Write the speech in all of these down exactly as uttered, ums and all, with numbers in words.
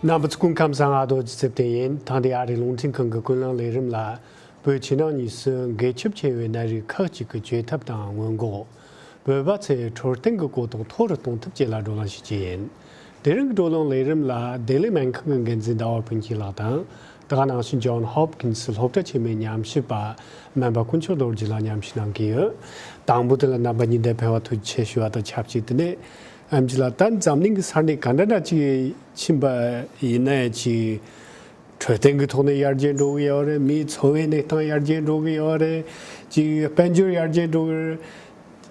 རྣམ་པ་ཚོ་སྐུ་ཁམས་བཟང་། ཨ་རྡོ་རྗེ་ཚེ་བརྟན་ཡིན། ཐེངས་འདིའི་ཨ་རིའི་རླུང་འཕྲིན་ཁང་གི་ཀུན་གླེང་ལས་རིམ་ལ། བོད་ཕྱི་ནང་གཉིས་སུ་འགོས་ཁྱབ་ཆེ་བའི་ནད་རིགས་ཁག་ཅིག་གི་བཅོས་ཐབས་དང་སྔོན་འགོག་བོད་པ་ཚོའི་འཕྲོད་བསྟེན་གྱི་གོ་རྟོགས་མཐོ་རུ་གཏོང་ཐབས་བཅས་ལ་བགྲོ་གླེང་ཞུ་རྒྱུ་ཡིན། དེ་རིང་གི་བགྲོ་གླེང་ལས་རིམ་ལ་ལྡི་ལི་སྨན་ཁང་གི་འགན་འཛིན་ཟླ་བ་ཕུན་སྐྱིད་ལགས་དང་། དེ་ག་ནང་བཞིན་ཇོན་ཧོབ་ཀིན་སི་སློབ་གྲྭ་ཆེན་མོའི་ཉམས་ཞིབ་པ་སྨན་པ་དཀོན་མཆོག་རྡོ་རྗེ་ལགས་མཉམ་ཞུགས་གནང་གི་ཡོད། དང་པོ་དེ་ལ་རྣམ་པ་གཉིས་ལ་ཕེབས་པར་ཐུགས་རྗེ་ཆེ་ཞུ་བ་དང་ཆབས་ཅིག་དེ་ནས་ཨེམ་ཆི་ལགས། ད་འཛམ་གླིང་གི་ས་གནས་ག་འདྲ་འདྲ་ཅིག་ཕྱིན་པ་ཡིན་ན་ཅིག་འཕྲོད་བསྟེན་གྱི་ཐོག་ནས་ཡར་རྒྱས་འགྲོ་གི་ཡོད་རེད། མིའི་འཚོ་བའི་གནས་སྟངས་ཡར་རྒྱས་འགྲོ་གི་ཡོད་རེད། ཅིག་དཔལ་འབྱོར་ཡར་རྒྱས་འགྲོ་གི་རེད།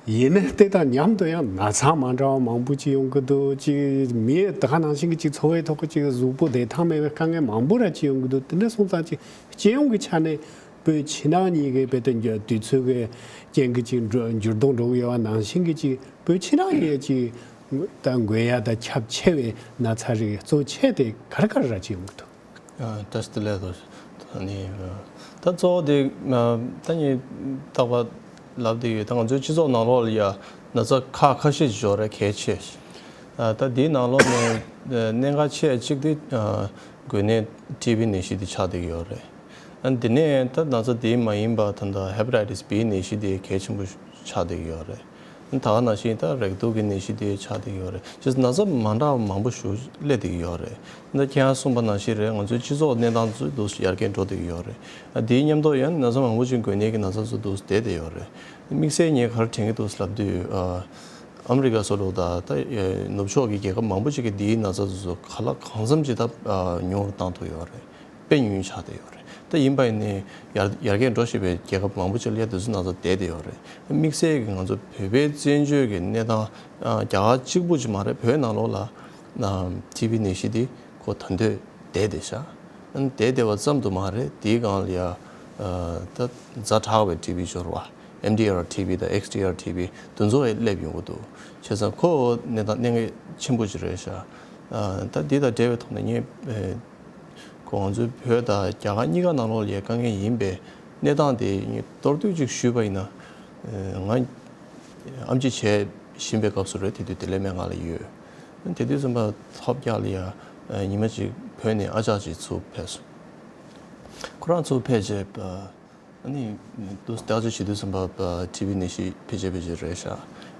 ཡིན་ནའི་དེ་དང་མཉམ་དུ་ཡང་ན་ཚ་མ་འདྲ་བ་མང་པོ་ཅིག་ཡོང་གི་འདུག་ཅིག་མིའི་དེ་ག་ནང་བཞིན་གྱི་ཅིག་འཚོ་བའི་ཐོག་གི་ཅིག་གཟུགས་པོ་བདེ་ཐང་མེད་པའི་དཀའ་ངལ་མང་པོ་ར་ཅིག་ཡོང་གི་འདུག་དེ་འདྲ་སོང་ཙང་ཅིག་སྤྱི་ཡོངས་ཀྱི་ཆ་ནས་བོད་ཕྱི་ནང་གཉིས་ཀའི་བོད་དུ་འགྱུར་དུས་ཚོད་ཀྱི་རྐྱེན་གྱིས་ཅིག་འགྲོ་འགྱུར་ལྡོག་འགྲོ་གི་ཡོད་པ་ནང་བཞིན་གྱི་ཅིག་བོད་ཕྱི་ནང་གཉིས་ཀ་ཅིག་ད་འགོས་ཡ་ད་ཁྱབ་ཆེ་བའི་ན་ཚ་རིགས་གཙོ་ཆེ་དེ་ག་རེ་ག་རེ་ར་ཅིག་ཡོང་གི་འདུག་ཨ། བཀྲ་ཤིས་བདེ་ལེགས། ད་ནི་ད་གཙོ་བོ་དེ་ད་ནི་རྟག་པར་ལབ་བསྡད་ཡོད། ད་ང་ཚོའི་སྤྱི་ཚོགས་ནང་ལོགས་ལ་ཡ་ན་ཚ་ཁག་ཁ་ཤས་ཤིག་ཡོད་རེད། གལ་ཆེ་ཤོས། ཨ། ད་དེའི་ནང་ལོགས་ནས་གནད་འགག་ཆེ་གཅིག་དེ་འགོས་ནད་ཊི་བི་ནད་གཞི་དེ་ཆགས་བསྡད་ཀྱི་ཡོད་རེད། ཨ། དེ་ནས་ད་ན་ཚ་དེ་མ་ཡིན་པ་ད་ལྟ་ཧེ་པ་ཊའི་ཊི་སི་བི་ནད་གཞི་དེ་གལ་ཆེན་པོ་ཆགས་བསྡད་ཀྱི་ཡོད་རེད། ད་ག་ནང་བཞིན་ད་རེག་དུག་གི་ནད་གཞི་དེ་ཆགས་བསྡད་ཡོད་རེད། ཅེས་ན་ཚ་མ་འདྲ་བ་མང་པོ་ཞིག་སླེབས་བསྡད་ཀྱི་ཡོད་རེད། ད་ཁྱེད་རང་གསུངས་པ་ནང་བཞིན་རེད། ང་ཚོའི་སྤྱི་ཚོགས་གནས་སྟངས་ཚོ་འདུག་སེ་ཡར་རྒྱས་འགྲོ་བསྡད་ཀྱི་ཡོད་རེད། ཨ། དེའི་མཉམ་དུ་ཡང་ན་ཚ་མང་པོ་ཅིག་འགོས་ནད་ཀྱི་ན་ཚ་ཚོ་འདུག་སེ་བསྡད་བསྡད་ཡོད་རེད། དམིགས་བསལ་ངས་ག་རེ་དྲན་གྱི་འདུག་ལབ་དུས། ཨ། ཨ་མི་རི་ཀ་སོགས་ལོག་ད་ད་ནུབ་ཕྱོགས་ཀྱི་རྒྱལ་ཁབ་མང་པོ་ཅིག་གིས་འདིའི་ན་ཚ་ཚོ་ག་ལ་གང་འཚམ་ཅིག་ད་ཉུང་རུ་བཏང་ཐུབ་ཡོད་རེད། དཔེ་ཉུང་ཉུང་ཆགས་བསྡད་ཡོད་རེད། ད་ཡིན་པ་ཡིན་ནའི་ཡར་ཡར་རྒྱས་འགྲོ་བཞིན་པའི་རྒྱལ་ཁབ་མང་པོ་ཅིག་ལ་ཡ་དེ་ཚོ་ན་ཚ་བསྡད་བསྡད་ཡོད་རེད། དམིགས་བསལ་གྱི་ང་ཚོ་བོད་པའི་བཙན་བྱོལ་གྱི་གནས་སྟངས། ཨ། རྒྱ་གར་གཅིག་པུ་ཅིག་མ་རེད། བོད་ནང་ལོགས་ལ་ཊི་བི་ནད་གཞི་དེ་ཁོ་ད་འདོད་བསྡད་བསྡད་ཤག་བསྡད་བསྡད་པ་ཙམ་དུ་མ་རེད། དེའི་སྒང་ལ་ཡ་ད་ཛ་དྲག་པའི་ཊི་བི་སྦྱོར་བ། ཨེམ་ཌི་ཨར་ཊི་བི་དང་ཨེགས་ཌི་ཨར་ཊི་བི་དེ་ཚོ་ཡང་སླེབས་ཡོང་གི་འདུག་བྱས་ཙང་ཁོ་གནས་སྟངས་གནད་འགག་ཆེན་པོ་ཅིག་རེད་ཤག་ཨ། ད་འདི་དང་འབྲེལ་བའི་ཐོག་ནས་ངས། ཨེ། ཁོ་ང་ཚོའི་བོད་དང་རྒྱ་གར་གཉིས་ཀ་ནང་ལོགས་ལ་ཡ་དཀའ་ངལ་ཡིན་པའི་གནས་སྟངས་དེ་ངས་མདོར་བསྡུས་ཅིག་ཞུས་པ་ཡིན་ན། ཨེ། ང་ཨེམ་ཆི་བྱེད་བཞིན་པའི་སྐབས་སུ་རེད། དེ་དུས་བདེ་ལེགས་སྨན་ཁང་ལ་ཡོད། དེ་དུས་ཙམ་པ་ཐོབ་རྒྱག་ལ་ཡ། ཨེ། ཉི་མ་གཅིག་བོད་ནས་ཨ་ཅག་ཅིག་ཚུར་ཕེབས་སོང་། ཁོ་རང་ཚུར་ཕེབས་རྗེས། ཨ། ཨ་ནི་དུ་བརྟག་དཔྱད་བྱེད་དུས་ཙམ་པ་ཊི་བི་ནད་གཞི་ཕལ་ཆེར་ཕལ་ཆེར་རེད་ཤག་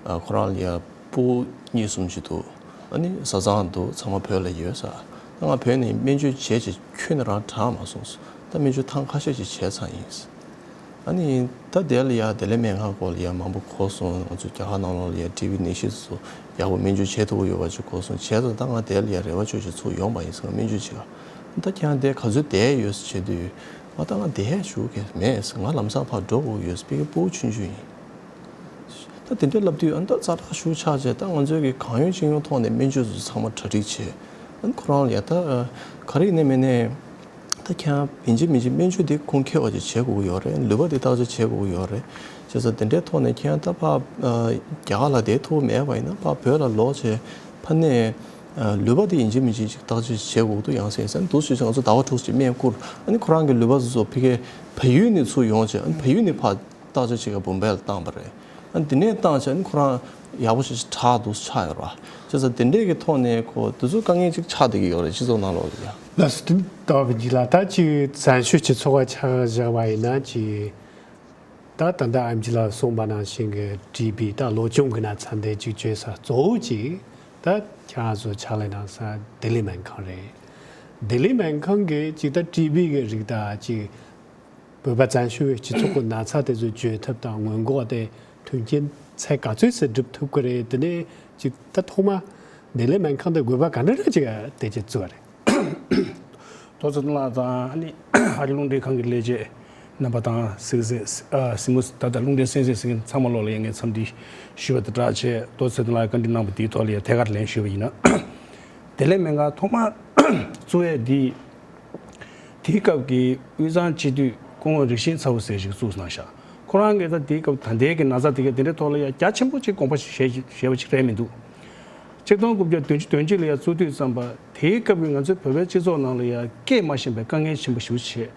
ཨ། ཁོ་རང་ལ་ཡ་སྤུ་གུ་གཉིས་གསུམ་ཅིག་འདུག་ཨ་ནི་བཟའ་ཚང་འདུག་ཚང་མ་བོད་ལ་ཡོད་ས། ད་ང་བོད་ནས་སྨན་བཅོས་བྱས་རྗེས་ཁྱོན་ནས་རང་དྲག་མ་སོང་། ད་སྨན་བཅོས་ཐེངས་ཁ་ཤས་ཤིག་བྱས་ཚར་ཡིན། ཨ་ནི་ད་དེ་ལ་ཡ་བདེ་ལེགས་སྨན་ཁང་སྐོར་ལ་ཡ་མང་པོ་གོ་སོང་། ང་ཚོ་རྒྱ་གར་ནང་ལོགས་ལ་ཡ་ཊི་བི་ནད་གཞི་ཚོ་ཡག་པོ་སྨན་བཅོས་བྱེད་ཐུབ་ཀྱི་ཡོད་པ་ཅིག་གོ་སོང་། བྱས་ཙང་ད་ང་དེ་ལ་ཡ་རེ་བ་ཅོ་ཅིག་ཚུར་ཡོང་པ་ཡིན་ཟེར། ང་སྨན་བཅོས་བྱེད་ག་ད་ཁྱེད་རང་དེ་ག་ཚོད་བསྡད་ཡོད་ཟེར་བྱེད་དུས། ང་ད་ང་བསྡད་ཞུ་གི་མེད། ང་ལམ་སང་ཕར་འགྲོ་དགོས་ཡོད། དཔེ་ཀའི་སྤུ་གུ་ཆུང་ཆུང་ཡིན། ད་དེ་འདྲ་ལབ་དུས་ཨ་ནི་ད་ཛ་དྲག་ཤུགས་ཆག་བྱས། ད་ང་ཚོའི་གི་གང་ཡོད་ཅི་ཡོད་ཐོག་ནས་སྨན་བཅོས་ཚོ་ཚང་མ་གྲ་སྒྲིག་བྱས། ཨ་ནི་ཁོ་རང་ལ་ཡ་ད་ག་རེ་ཡིན་ནའི་མིན་ནའི་ད་ཁྱེད་རང་ཡིན་གཅིག་མིན་གཅིག་སྨན་བཅོས་དེ་ཁུངས་འཁྱོལ་བ་ཅིག་བྱེད་དགོས་ཀྱི་ཡོད་རེད། ལུས་པ་དེ་བརྟག་དཔྱད་བྱེད་དགོས་ཀྱི་ཡོད་རེད། བྱས་ཙང་དེ་འདྲའི་ཐོག་ནས་ཁྱེད་རང་ད་ཕར་རྒྱ་གར་ལ་བསྡད་ཐུབ་མེད་པ་ཡིན་ན་ཕར་བོད་ལ་ལོག་བྱས་ཕར་ནས། ལུས་པ་དེ་ཡིན་གཅིག་མིན་གཅིག་ཅིག་བརྟག་དཔྱད་བྱེད་དགོས་འདུག་ཡང་སེ་ཡང་སེ་འདུག་ཞུས་ཙང་ང་ཚོ་ཟླ་བ་དྲུག་ཅིག་སྨན་བསྐུར། ཨ་ནི་ཁོ་རང་གི་ལུས་པ་ཚོ་ཕ་གིར་བལ་ཡུལ་ནས་ཚུར་ཡོང་བྱས། ཨ་ནི་བལ་ཡུལ་ནས་ཕར་བརྟག་དཔྱད་བྱེད་ག་བོམ་བེ་ལ་བཏང་པ་རེད། ཨ་ནི་དེ་ནས་བཏང་བྱས་ཨ་ནི་ཁོ་རང་ཡག་པོ་ཞིག་དྲག་འདུག་ཆགས་ཡོད་ར། བྱས་ཙང་དེ་འདྲས་ཀྱི་ཐོག་ནས་ཁོ་དེ་ཚོ་དཀའ་ངལ་ཅིག་ཆགས་བསྡད་ཀྱི་ཡོད་རེད། སྤྱི་ཚོགས་ནང་ལོགས་ལ་ཡ། ལགས་སོ། དེ་ལྟ་བུ་ཅིག་ལ་ད་ཅིག་བཙན་བྱོལ་གྱི་འཚོ་བ་ཆ་བཞག་པ་ཡིན་ན་ཅིག་ད་ད་ལྟ་ཨེམ་ཆི་ལགས་གསུངས་པ་ནང་བཞིན་གྱི་ཊི་བི་ད་ལོ་ཆུང་གི་ན་ཚ་འདི་ཅིག་བཅོས་ས་གཙོ་བོ་ཅིག་ད་ཁྱེད་རང་ཚོ་ཕྱག་ལས་གནང་ས་ལྡི་ལི་སྨན་ཁང་རེད། ལྡི་ལི་སྨན་ཁང་གིས་ཅིག་ད་ཊི་བི་གི་རིགས་ད་ཅིག་བོད་པ་བཙན་བྱོལ་བའི་སྤྱི་ཚོགས་ཀྱི་ན་ཚ་དེ་ཚོ་བཅོས་ཐབས་དང་སྔོན་འགོག་དེ་མཐུན་རྐྱེན་ཚད་ག་ཚོད་ཙམ་སྒྲུབ་ཐུབ་ཀྱི་རེད། དེ་ནས་ཅིག་ད་ཐོག་མ་ལྡི་ལི་སྨན་ཁང་དེ་དགོས་པ་ག་འདྲ་འདྲ་ཅིག་དེ་ཅིག་བརྩི་བ་རེད། རྡོ་རྗེ་ལགས་དང་ཨ་ནི་ཨ་རིའི་རླུང་འཕྲིན་ཁང་གི་ལས་བྱེད་རྣམ་པ་དང་སྲིད་སྲིད་ཨ་སྲིད་མོ་ད་ལྟ་རླུང་འཕྲིན་གསན་གཟིགས་ཟིན་མཁན་ཚང་མ་ལོག་ལ་ཡ་ངས་འཚམས་འདྲི་ཞུས་པ་དང་སྦྲགས་བྱས། རྡོ་རྗེ་ལགས་བཀའ་འདྲི་གནང་བ་དེའི་ཐོག་ལ་ཡ་ཐད་ཀར་ལན་ཞུས་པ་ཡིན་ན། བདེ་ལེགས་སྨན་ཁང་ཐོག་མར་བཙུགས་ཡས་འདི་དེའི་སྐབས་ཀྱི་དབུས་གཙང་སྤྱི་འཐུས་སྐུ་ངོ་རིགས་ཤེས་ཚ་བོ་ཟེར་ཞིག་བཙུགས་གནང་ཤག་ཁོ་རང་གིས་ད་དེའི་སྐབས་ད་ལྟའི་གི་ན་ཚ་དེ་ག་དེ་འདྲའི་ཐོག་ལ་ཡ་རྒྱ་ཆེན་པོ་ཅིག་དགོངས་པ་བཞེས་བཞེས་པ་ཅིག་རེད་མི་འདུག་ཆིག་སྟོང་དགུ་བརྒྱ་བདུན་ཅུ་དོན་གཅིག་ལ་ཡ་བཙུགས་དུས་ཙམ་པ་དེའི་སྐབས་ཀྱི་ང་ཚོའི་བོད་པའི་སྤྱི་ཚོགས་ནང་ལ་ཡ་སྐད་མ་ཤེས་པའི་དཀའ་ངལ་ཆེན་པོ་ཞེ་པོ་ཅིག་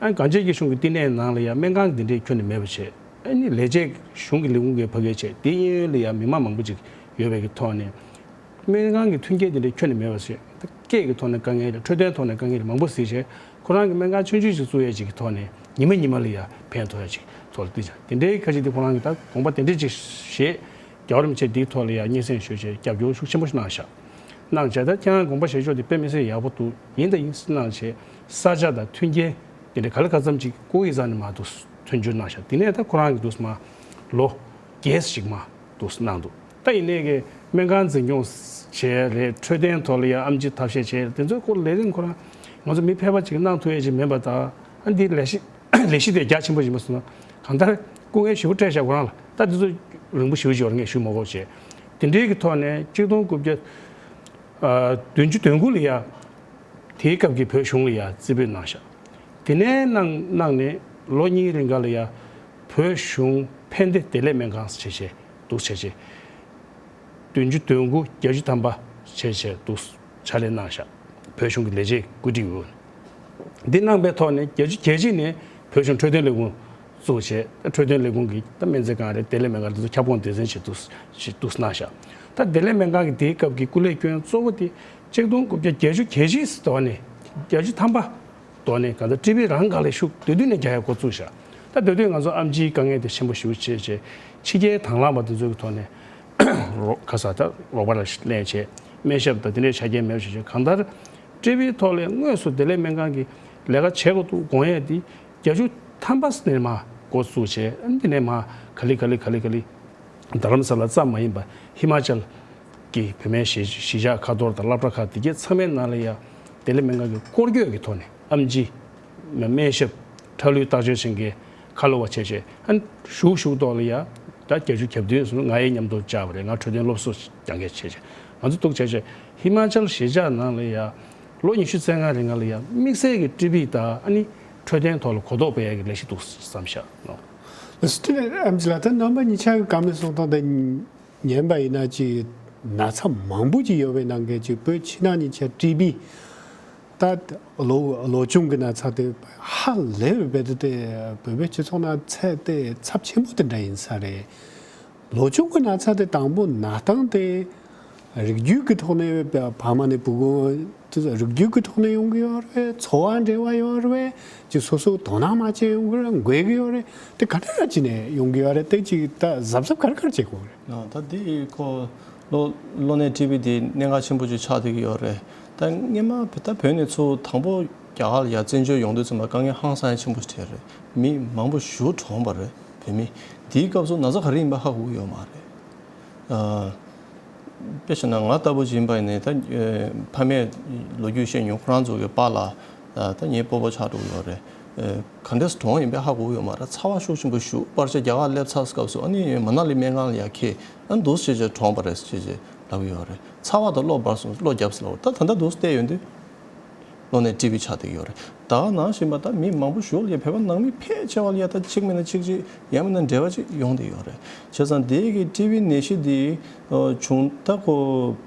ཨ་ནི་གངས་ཅན་སྐྱིད་གཤོངས་ཀྱི་བསྟི་གནས་ནང་ལ་ཡ་སྨན་ཁང་འདི་འདྲའི་ཁྱོན་ནས་མེད་པ་བྱས། ཨ་ནི་ལས་བྱེད་གཞུང་གི་ལས་ཁུངས་ཀྱི་ཕ་གིར་བྱས། དེ་གཡས་གཡོན་ལ་ཡ་མི་མང་མང་པོ་ཅིག་ཡོད་པའི་གི་ཐོག་ནས། སྨན་ཁང་གི་མཐུན་རྐྱེན་དེ་འདྲ་ཁྱོན་ནས་མེད་པ་བྱས། ད་སྐད་ཀྱི་ཐོག་ནས་དཀའ་ངལ་རེད། འཕྲོད་བསྟེན་ཐོག་ནས་དཀའ་ངལ་རེད། མང་པོ་གཟིགས་བྱས། ཁོ་རང་གི་སྨན་ཁང་ཆུང་ཆུང་ཞིག་བཙུགས་ཡས་ཅིག་གི་ཐོག་ནས་ཉི་མ་ཉི་མ་ལ་ཡ་ཕན་ཐོགས་ཡས་ཅིག་ཐོག་ལ་བལྟས་ཀྱང་། དེ་འདྲའི་ཁ་ཅིག་དེ་ཁོ་རང་གི་ད་དགོངས་པ་དེ་འདྲ་ཅིག་བཞེས། རྒྱལ་བ་རིན་པོ་ཆེ་འདིའི་ཐོག་ལ་ཡ་སྙན་སེང་ཞུས་བྱས་རྒྱབ་སྐྱོར་ཤུགས་ཆེན་པོ་ཞིག་གནང་ཤག་གནང་བྱས། ད་ཁྱེད་རང་དགོངས་པ་བཞེས་ཕྱོགས་དེ་དཔེ་མི་སྲིད་ཡག་པོ་འདུག་ཡིན་དང་ཡིན་གནང་བྱས། ས་ཆ་དང་མཐུན་རྐྱེན་དེ་འདྲ་ག་ལ་ག་ཙམ་ཅིག་ཀོ་ཝི་ས་ནས་མར་འདུག་མཐུན་འགྱུར་གནང་ཤག་དེ་ནས་ད་ཁོ་རང་གི་འདུག་མར་ལོ་བརྒྱད་ཅིག་མར་འདུག་གནང་འདུག་ད་ཡིན་ནའི་གི་སྨན་ཁང་འཛིན་སྐྱོང་བྱས་རེད། འཕྲོད་བསྟེན་ཐོག་ལ་ཡ་ཨེམ་ཆི་ཐབས་ཤེས་བྱས་རེད། དེ་ཚོའི་སྐོར་ལས་རིམ་ཁོ་རང་ང་ཚོ་མི་ཕལ་པ་ཅིག་གནང་ཐུབ་ཡས་ཅིག་མིན་པ་དང་། ཨ་འདི་ལས་གཞི་ལས་གཞི་དེ་རྒྱ་ཆེན་པོ་ཞིག་མ་སོང་ན་གང་ལྟར་སྐུ་ངལ་ཞེ་པོ་འཕྲད་ཤག་ཁོ་རང་ལ། ད་འདི་ཚོ་རིང་པོ་ཞེ་པོ་ཅིག་ཡོད་རེད། ངས་ཞུ་མ་དགོས་བྱས། དེ་འདྲའི་གི་ཐོག་ནས་གཅིག་སྟོང་དགུ་བརྒྱ་ཨ་བདུན་ཅུ་དོན་དགུ་ལ་ཡ་དེའི་སྐབས་ཀྱི་བོད་གཞུང་ལ་ཡ་རྩིས་སྤྲོད་གནང་ཤག་དེ་ནས་གནང་གནང་ནས་ལོ་གཉིས་རིང་ག་ལ་ཡ་བོད་གཞུང་ཕན་བདེ་བདེ་ལེགས་སྨན་ཁང་ཟེར་བྱས་འདུག་བྱས་བྱས། བདུན་ཅུ་དོན་དགུ་བརྒྱད་ཅུ་ཐམ་པ་བྱས་བྱས་འདུག་ཕྱག་ལས་གནང་ཤག་བོད་གཞུང་གི་ལས་བྱེད་བཀོད་སྒྲིག་འོག་འདི་གནང་པའི་ཐོག་ནས་བརྒྱད་ཅུ་གྱ་གཅིག་ནས་བོད་གཞུང་འཕྲོད་བསྟེན་ལས་ཁུངས་བཙུགས་བྱས། འཕྲོད་བསྟེན་ལས་ཁུངས་ཀྱི་ད་སྨན་རྩིས་ཁང་རེད། བདེ་ལེགས་སྨན་ཁང་འདི་ཚོ་ཁྱབ་ཁོངས་སྡེ་ཚན་ཞིག་འདུག་ཞིག་འདུག་གནང་ཤག་ད་བདེ་ལེགས་སྨན་ཁང་གི་དེའི་སྐབས་ཀྱི་སྐུ་ལས་སྐྱོན་གཙོ་བོ་དེ་གཅིག་སྟོང་དགུ་བརྒྱ་བརྒྱད་ཅུ་གྱ་གཅིག་ཟེར་དོ་ནས་བརྒྱད་ཅུ་ཐམ་པ་དོ་ནས་གང་ལྟར་ཊི་བི་རང་སྒང་ལ་ཤུགས་དེ་དུས་ནས་རྒྱག་ཡ་འགོ་བཙུགས་ཤག་ད་དེ་དུས་ང་ཚོ་ཨེམ་ཆིའི་དཀའ་ངལ་དེ་ཆེན་པོ་ཞེ་པོ་བྱས་བྱས། ཕྱི་རྒྱལ་དང་བླངས་པ་དེ་ཚོའི་ཐོག་ནས་རོགས་ཁ་ས་ད་རོགས་པ་ལ་ལེན་བྱས། སྨན་ཞབས་དང་དེ་འདྲའི་ཆ་རྐྱེན་མེད་པ་བྱས་བྱས། གང་ལྟར་ཊི་བིའི་ཐོག་ལ་དངོས་སུ་བདེ་ལེགས་སྨན་ཁང་གིས་ལས་ཀ་བྱེད་དགོས་འདུག་དགོངས་ཡས་དེ་བརྒྱད་ཅུ་ཐམ་པ་ནས་མར་འགོ་བཙུགས་བྱས། ཨ་ནི་དེ་ནས་མར་ག་ལེ་ག་ལེ་ག་ལེ་ག་ལེ་རྡ་རམ་ས་ལ་ཙམ་མ་ཡིན་པར་ཧི་མ་ཅལ་གྱི་བོད་སྨན་གཞིས་གཞིས་ཆགས་ཁ་ཐོར་དང་སློབ་གྲྭ་ཁག་དེ་གའི་ཚང་མའི་ནང་ལ་ཡ་བདེ་ལེགས་སྨན་ཁང་གི་སྐོར་སྐྱོད་ཀྱི་ཐོག་ནས་ཨེམ་ཆི། སྨན་ཞབས། ཁྲག་ལུད་བརྟག་དཔྱད་བྱེད་མཁན་ཁ་ལོ་བ་བྱས་བྱས། ཨ་ནི་གཞུག་གཞུག་ཐོག་ལ་ཡ་ད་བརྒྱད་ཅུ་གྱ་བདུན་སོང་ང་ཡི་མཉམ་དུ་བཅར་བ་རེད། ང་འཕྲོད་བསྟེན་སློབ་གསོ་སྦྱང་མཁན་བྱས་བྱས། ང་ཚོ་འདུག་བྱས་བྱས་ཧི་མ་ཅལ་གཞིས་ཆགས་ནང་ལ་ཡ་ལོ་ཉི་ཤུ་རྩ་ལྔ་རིང་ལ་ཡ་དམིགས་བསལ་གྱི་ཊི་བི་དང་ཨ་ནི་འཕྲོད་བསྟེན་ཐོག་ལ་གོ་རྟོགས་སྤེལ་ཡ་གི་ལས་གཞི་འདུག་བསམ་ཤག་ནོ། ལགས་སོ། དེ་ནས་ཨེམ་ཆི་ལགས། ད་རྣམ་པ་གཉིས་ཆ་གི་བཀའ་མོལ་གསུང་སྟངས་དེ་ཉན་པ་ཡིན་ན་ཅིག་ན་ཚ་མང་པོ་ཅིག་ཡོད་པའི་ནང་གི་ཅིག་བོད་ཕྱི་ནང་གཉིས་ཆ་ཊི་བི་ད་ལོ་ལོ་ཆུང་གི་ན་ཚ་དེ་ཧ་ལས་པའི་དེ་དེ་བོད་པའི་སྤྱི་ཚོགས་ནང་ཚད་དེ་ཚབས་ཆེན་པོ་དེ་འདྲ་ཡིན་ས་རེད། ལོ་ཆུང་གི་ན་ཚ་དེ་དང་པོ་ན་སྟངས་དེ་རིགས་རྒྱུད་ཀྱི་ཐོག་ནས་ཕ་མ་ནས་བུ་གུ་དེ་ཚོ་རིགས་རྒྱུད་ཀྱི་ཐོག་ནས་ཡོང་གི་ཡོད་རེད། འཚོ་བ་འབྲེལ་བ་ཡོད་རེད། ཅིག་སོ་སོ་དོ་སྣང་མ་བྱས་ཡོང་གི་རེད། འགོས་ཀྱི་ཡོད་རེད། དེ་ག་འདྲ་ཅིག་ནས་ཡོང་གི་ཡོད་རེད། དེ་ཅིག་ད་གཟབ་གཟབ་ག་རེ་ག་རེ་བྱེད་དགོས་རེད། ཨ། ད་འདི་ཁོ་གློ་གློ་ནད་ཊི་བི་འདི་གནད་འགག་ཆེན་པོ་ཅིག་ཆགས་བསྡད་ཀྱི་ཡོད་རེད། ད་སྔོན་མ་ད་བོད་ནས་ཚུར་དང་པོ་རྒྱ་གར་ལ་ཡ་བཙན་བྱོལ་ཡོང་དུས་ཙམ་པ་དཀའ་ངལ་ཧང་སང་ཡ་ཆེན་པོ་ཞིག་འཕྲད་རེད། མི་མང་པོ་ཞེ་པོ་གྲོངས་པ་རེད། བོད་མི། དེའི་སྐབས་སུ་ན་ཚ་ག་རེ་ཡིན་པ་ཧ་གོ་གི་ཡོད་མ་རེད། ཨ། དཔེ་བཞག་ན་ང་ལྟ་བུ་ཅིག་ཡིན་པ་ཡིན་ནའི་ད་ཨ་ཕ་མས་ལོ་རྒྱུས་བཤད་མྱོང་། ཁོ་རང་ཚོ་གི་པཱ་ལགས་ད་ངའི་སྤོ་བོ་ཆགས་འགྲོ་གི་ཡོད་རེད། ཨ། ག་འདྲས་གྲོངས་ཡིན་པའི་ཧ་གོ་གི་ཡོད་མ་རེད། ཚ་བ་ཤུགས་ཆེན་པོ་ཞེ་པོ། བར་ཆད་རྒྱ་གར་སླེབས་ཚར་སྐབས་སུ་ཨ་ནི་མ་ན་ལི་སྨན་ཁང་ལ་ཡར་འཁྱེར། ཨ་ནི་འདུག་སེ་བྱས་བྱས་གྲོངས་པ་རེད་ཅེས་བྱས་ལབ་ཀྱི་ཡོད་རེད། ཚ་བ་དང་གློ་འབར་སོང་། གློ་རྒྱབ་སོང་ལབ། ད་ད་ལྟ་འདུག་སེ་བལྟས་ཡོང་དུས། གློ་ནད་ཊི་བི་ཆགས་བསྡད་ཀྱི་ཡོད་རེད། ད་ག་ནང་བཞིན་པ་ད་མི་མང་པོ་ཞེ་པོ་ལ་ཡ། བོད་པ་ནང་མི་ཕལ་ཆེ་བ་ལ་ཡ་ད་གཅིག་མིན་ན་གཅིག་ཅིག་ཡང་མིན་ན་འབྲེལ་བ་ཅིག་ཡོང་བསྡད་ཡོད་རེད། བྱས་ཙང་དེ་གི་ཊི་བི་ནད་གཞི་འདི་ཨ་བྱུང་ད་ཁོ་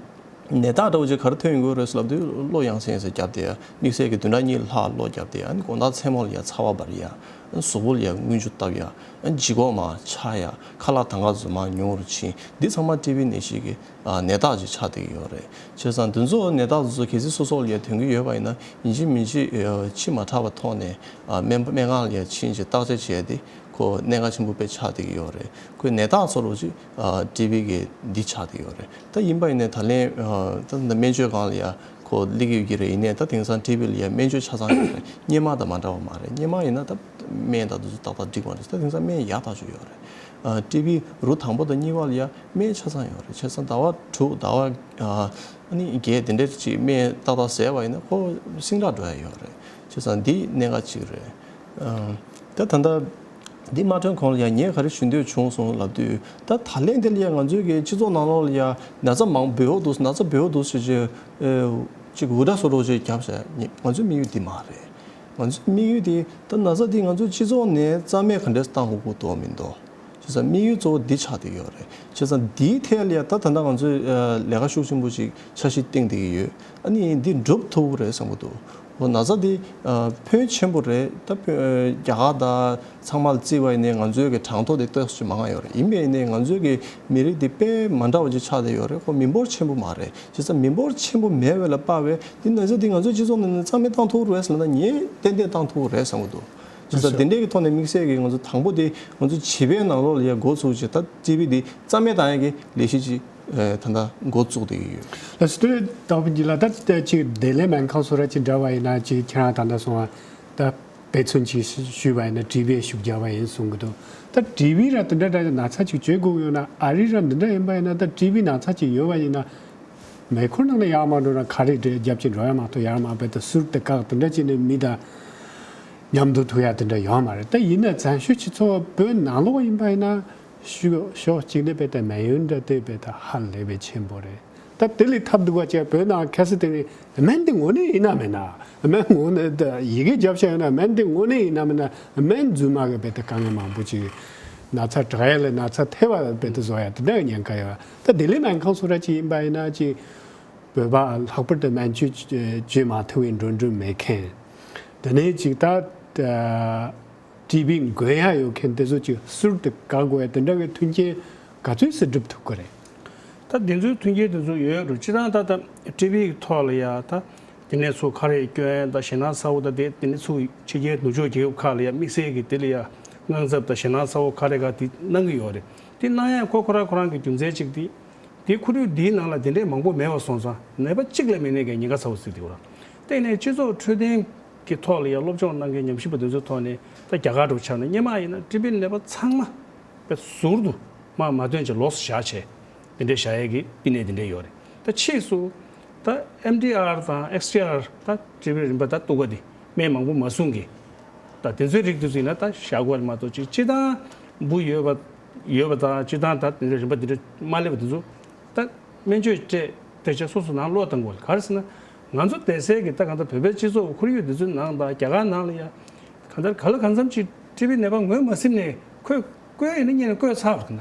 ནད་རྟགས་འདྲ་བོ་ཅིག་ག་རེ་ཐོན་ཡོང་གི་རེད་ཟེར་ལབ་དུས་གློ་ཡང་སེང་སེང་རྒྱབ་བསྡད་ཡ། དམིགས་བསལ་གྱི་བདུན་ཕྲག་གཉིས་ལྷག་གློ་རྒྱབ་བསྡད་ཡ། ཨ་ནི་དགོང་དག་མཚན་མོ་ལ་ཡ་ཚ་བ་འབར་ཡ། ཨ་ནི་གཟུགས་པོ་ལ་ཡ་རྔུལ་ཆུ་བཏབ་ཡ། ཨ་ནི་ལྗིད་ཁོག་མར་ཆག་ཡ། ཁ་ལག་དང་ག་ཚོ་མར་ཉུང་རུ་ཕྱིན། འདི་ཚང་མ་ཊི་བི་ནད་གཞི་གི་ཨ་ནད་རྟགས་ཅིག་ཆགས་བསྡད་ཀྱི་ཡོད་རེད། བྱས་ཙང་འདི་ཚོ་ནད་རྟགས་འདི་ཚོ་གལ་སྲིད་སོ་སོ་ལ་ཡ་ཐོན་གྱི་ཡོད་པ་ཡིན་ན། ཡིན་གཅིག་མིན་གཅིག་ཨ་འཕྱི་མ་དྲགས་པའི་ཐོག་ནས་ཨ་སྨན་སྨན་ཁང་ལ་ཡ་ཕྱིན་བྱས་བརྟག་དཔྱད་བྱས་ཏེ། ཁོ་གནད་འགག་ཆེན་པོ་དཔེ་ཆགས་བསྡད་ཀྱི་ཡོད་རེད། ཁོའི་ནད་རྟགས་ཚོ་ལོ་ཅིག་ཨ་ཊི་བི་གི་འདི་ཆགས་བསྡད་ཡོད་རེད། ད་ཡིན་པ་ཡིན་ནའི་ད་ལན་ཨ་ད་སྨན་བཅོས་ཁང་ལ་ཡ་ཁོ་སླེབས་ཀྱི་ཡོད་ཀྱི་རེད། ཡིན་ནའི་ད་དེང་སང་ཊི་བི་ལ་ཡ་སྨན་བཅོས་ཆ་ཚང་ཡོད་རེད། སྔོན་མ་དང་མ་འདྲ་བ་མ་རེད། སྔོན་མ་ཡིན་ན་ད་སྨན་དང་དེ་ཚོ་ཏག་ཏག་འགྲིག་མ་རེད། ད་དེང་སང་སྨན་ཡག་ཐག་ཆོད་ཡོད་རེད། ཨ་ཊི་བི་རུ་དང་པོ་དང་གཉིས་པ་ལ་ཡ་སྨན་ཆ་ཚང་ཡོད་རེད། བྱས་ཙང་ཟླ་བ་དྲུག་ཟླ་བ་ཨ་ཨ་ནི་བརྒྱད་དེ་འདྲ་ཅིག་སྨན་ཏག་ཏག་བཟས་པ་ཡིན་ན་ཁོ་སིང་དྲག་འགྲོ་ཡ་ཡོད་རེད། བྱས་ཙང་འདི་གནད་འགག་ཅིག་རེད། ཨ་ད་ད་ལྟ་འདི་མ་ཐོན་གོང་ལ་ཡ་ངས་ག་རེ་ཞུ་འདོད་བྱུང་སོང་ལབ་དུས། ད་ད་ལན་འདི་ལ་ཡ་ང་ཚོའི་གི་སྤྱི་ཚོགས་ནང་ལོགས་ལ་ཡ་ན་ཚ་མང་བོད་པ་འདུག་ན་ཚ་བོད་པ་འདུག་ཟེར་བྱས་ཨེ་ཅིག་འུར་སྒྲ་བཟོ་འདྲ་ཅིག་བརྒྱབ་བྱས། ང་ཚོའི་དམིགས་ཡུལ་འདི་མ་རེད། ང་ཚོའི་དམིགས་ཡུལ་དེ་ད་ན་ཚ་འདི་ང་ཚོའི་སྤྱི་ཚོགས་ནས་རྩ་མེད་ག་འདྲས་བཏང་དགོས་ཀྱི་འདུག་མི་འདུག་བྱས་ཙང་དམིགས་ཡུལ་གཙོ་བོ་འདི་ཆགས་བསྡད་ཡོད་རེད། བྱས་ཙང་འདིའི་ཐད་ལ་ཡ་ད་ད་ལྟ་ང་ཚོས་ཨ་ལས་ཀ་ཤུགས་ཆེན་པོ་ཞིག་འཆར་གཞི་བཏིང་བསྡད་ཀྱི་ཡོད། ཨ་ནི་འདི་འགྲུབ་ཐུབ་ཀྱི་རེད་བསམ་གྱི་འདུག་ཨོ། ན་ཚ་འདི་ཨ་ཕོན་ཆེན་པོ་རེད། ད་ཕོན་རྒྱ་གར་དང་ཚང་མ་ལ་བརྩིས་པ་ཡིན་ནའི་ང་ཚོའི་གི་གྲངས་ཐོ་དེ་ཏོག་ཙམ་མང་ང་ཡོད་རེད། ཡིན་པས་ཡིན་ནའི་ང་ཚོའི་གི་མི་རིགས་འདི་དཔེ་མ་འདྲ་བ་ཅིག་ཆགས་བསྡད་ཡོད་རེད། ཁོ་མི་འབོར་ཆེན་པོ་མ་རེད། བྱས་ཙང་མི་འབོར་ཆེན་པོ་མེད་པ་ལ་དཔག་པའི་འདི་ན་ཚ་འདི་ང་ཚོའི་སྤྱི་ཚོགས་ནང་ནས་རྩ་མེད་བཏང་ཐུབ་རེད་ཟེར་ན་ངས་ཏན་ཏན་བཏང་ཐུབ་རེད་བསམ་གྱི་འདུག་བྱས་ཙང་དེ་འདྲའི་གི་ཐོག་ནས་དམིགས་བསལ་གྱི་ང་ཚོ་དང་པོ་དེ་ང་ཚོ་བྱིས་པའི་ནང་ལོགས་ལ་ཡ་འགོ་ཚུགས་བྱས། ད་ཊི་བི་འདི་རྩ་མེད་བཏང་ཡ་གི་ལས་གཞི་ཅིག་ཨ་ད་ལྟ་འགོ་བཙུགས་བསྡད་ཀྱི་ཡོད། ལགས་སོ། དེ་ལྟ་བུ་ཅིག་ལ་ད་ལྟ་ཅིག་བདེ་ལེགས་སྨན་ཁང་སོགས་ར་ཅིག་འདྲ་བ་ཡིན་ན། ཅིག་ཁྱེད་རང་ད་ལྟ་སོང་བ་ད་དཔེ་མཚོན་ཅིག་ཞུས་པ་ཡིན་ན་ཊི་བི་ཤུགས་རྒྱག་པ་ཡིན་གསུང་གི་འདུག་ད་ཊི་བི་ར་དེ་འདྲ་འདྲ་ན་ཚ་ཅིག་བཅོས་དགོས་ཀྱི་ཡོད་ན། ཨ་རི་ར་འདི་འདྲ་ཡིན་པ་ཡིན་ན་ད་ཊི་བི་ན་ཚ་ཅིག་ཡོད་པ་ཡིན་ན། མེ་འཁོར་ནང་ནས་ཡར་མར་འགྲོ་ན་ག་རེ་རེད། རྒྱབ་ཀྱི་འགྲོ་ཡ་མ་གཏོགས་ཡར་མར་བས་ད་ཟུར་དུ་བཀག་དེ་འདྲ་བྱས་ནས་མི་དང་མཉམ་དུ་ཐུག་ཡ་དེ་འདྲ་ཡོད་མ་རེད། ད་ཡིན་ན་བཙན་བྱོལ་སྤྱི་ཚོགས་བོད་ནང་ལོགས་ཡིན་པ་ཡིན་ན་ཤུ་ཕྱོགས་གཅིག་ནས་བས་ད་སྨན་ཡོན་འདྲ་དེ་བས་ད་ཧ་ལས་པའི་ཆེན་པོ་རེད། ད་དེ་ལས་ཐབས་སྡུག་པ་བྱས། བོད་ནང་ཁ་སང་དེ་རིང་སྨན་འདི་དངོས་གནས་ཡིན་ན་མིན་ན། སྨན་དངོས་གནས་ད་ཡི་གེ་རྒྱབ་བཞག་ཡོད་ན། སྨན་འདི་དངོས་གནས་ཡིན་ན་མིན་ན། སྨན་རྫུན་མ་གི་བས་ད་དཀའ་ངལ་མང་པོ་ཅིག་ན་ཚ་དྲག་ཡ་ལས་ན་ཚ་ཐེ་བ་བས་ད་བཟོ་ཡ་དེ་འདྲ་གི་ཉེན་ཁ་ཡོད། ད་བདེ་ལེགས་སྨན་ཁང་སོགས་ར་ཅིག་ཡིན་པ་ཡིན་ན་ཅིག་བོད་པ་ལྷག་པར་དུ་སྨན་བཅོས་བྱེད་མ་ཐུབ་པའི་འགྲོ་འགྲུལ་མེད་མཁན། དེ་ནས་ཅིག་ད་ཊི་བི་འགོས་ཡ་ཡོད་མཁན་དེ་ཚོ་ཅིག་ཟུར་དུ་བཀག་དགོས་ཡ་དེ་འདྲ་གི་མཐུན་རྐྱེན་ག་ཚོད་ཙམ་སྒྲུབ་ཐུབ་ཀྱི་རེད། ད་དེ་ཚོའི་མཐུན་རྐྱེན་དེ་ཚོ་ཡོད་རུང་། སྤྱིར་བཏང་ད་ལྟ་ཊི་བི་གི་ཐོག་ལ་ཡ་ད་དེ་ནས་ཚུར་ཁ་རས་སྐྱོན་དང་ཞེད་སྣང་ཚ་བོ་དང་དེ། དེ་ནས་ཚུར་ཕྱི་རྒྱལ་ནུབ་ཕྱོགས་རྒྱལ་ཁབ་ཁག་ལ་ཡ་དམིགས་བསལ་གྱི་དེ་ལ་ཡ་དངངས་འཚབ་དང་ཞེད་སྣང་ཚ་བོ་ག་རེ་ག་དེ་གནང་གི་ཡོད་རེད། དེ་གནང་ཡ་ཁོ་ཁོ་རང་ཁོ་རང་གི་རྒྱུ་མཚན་གཅིག་དེ། དེ་ཁོར་ཡུག་འདིའི་ནང་ལ་དེ་འདྲའི་མང་པོ་མེད་པ་སོང་ཙང་ནད་པ་གཅིག་ལས་མེད་ནས་ཀྱང་ཉེན་ཁ་ཚ་བོ་ཟིག་དེ་གོ་ར། དེ་ནས་སྤྱི་ཚོགས་འཕྲོད་བསྟེན་གྱི་ཐོག་ལ་ཡང་སློབ་སྦྱོང་གནང་མཁན་ཉམས་ཞིབ་པ་དེ་ཚོའི་ཐོག་ནས་ད་རྒྱ་གར་འགྲོ་ཆགས་ན་སྔོན་མ་ཡིན་ན་ཊི་བི་ནད་པ་ཚང་མ་དཔེ་ཟུར་དུ་མ་མ་ཐོན་ཅིག་ལོགས་སུ་བཞག་བྱས། དེ་འདྲའི་བཞག་ཡས་ཀྱི་བསྟི་གནས་དེ་འདྲའི་ཡོད་རེད། ད་ཕྱིས་སུ་ད་ཨེམ་ཌི་ཨར་དང་ཨེགས་ཌི་ཨར། ད་ཊི་བི་རིམ་པ་ད་གཏུག་ག་དེ་སྨན་མང་པོ་མ་བཟུང་གི། ད་དེ་ཚོའི་རིགས་དེ་ཚོ་ཡིན་ན་ད་བཞག་དགོས་རེད་མ་གཏོགས། ཅིག་སྤྱིར་བཏང་འབུ་ཡོད་པ་ཡོད་པ་དང་། སྤྱིར་བཏང་ད་དེ་འདྲ་རིམ་པ་དེ་འདྲ་མ་སླེབས་པ་དེ་ཚོ་ད་སྨན་བཅོས་སྤྲད་དེ་ཆ་སོ་སོ་ནང་བློས་བཏང་དགོས། ག་རེ་ཟེར་ན་ང་ཚོ་བསྡད་སའི་གི་ད་གང་ལྟར་བོད་པའི་སྤྱི་ཚོགས་ཁོར་ཡུག་དེ་ཚོའི་ནང་དང་རྒྱ་གར་ནང་ལ་ཡ་གང་ལྟར་ག་ལ་གང་འཚམ་ཅིག་ཊི་བི་ནད་པ་ངོས་མ་ཟིན་ནས་ཁོས་བཀོལ་ཡིན་ན་གཉིས་ནས་བཀོལ་ཚར་བ་ན།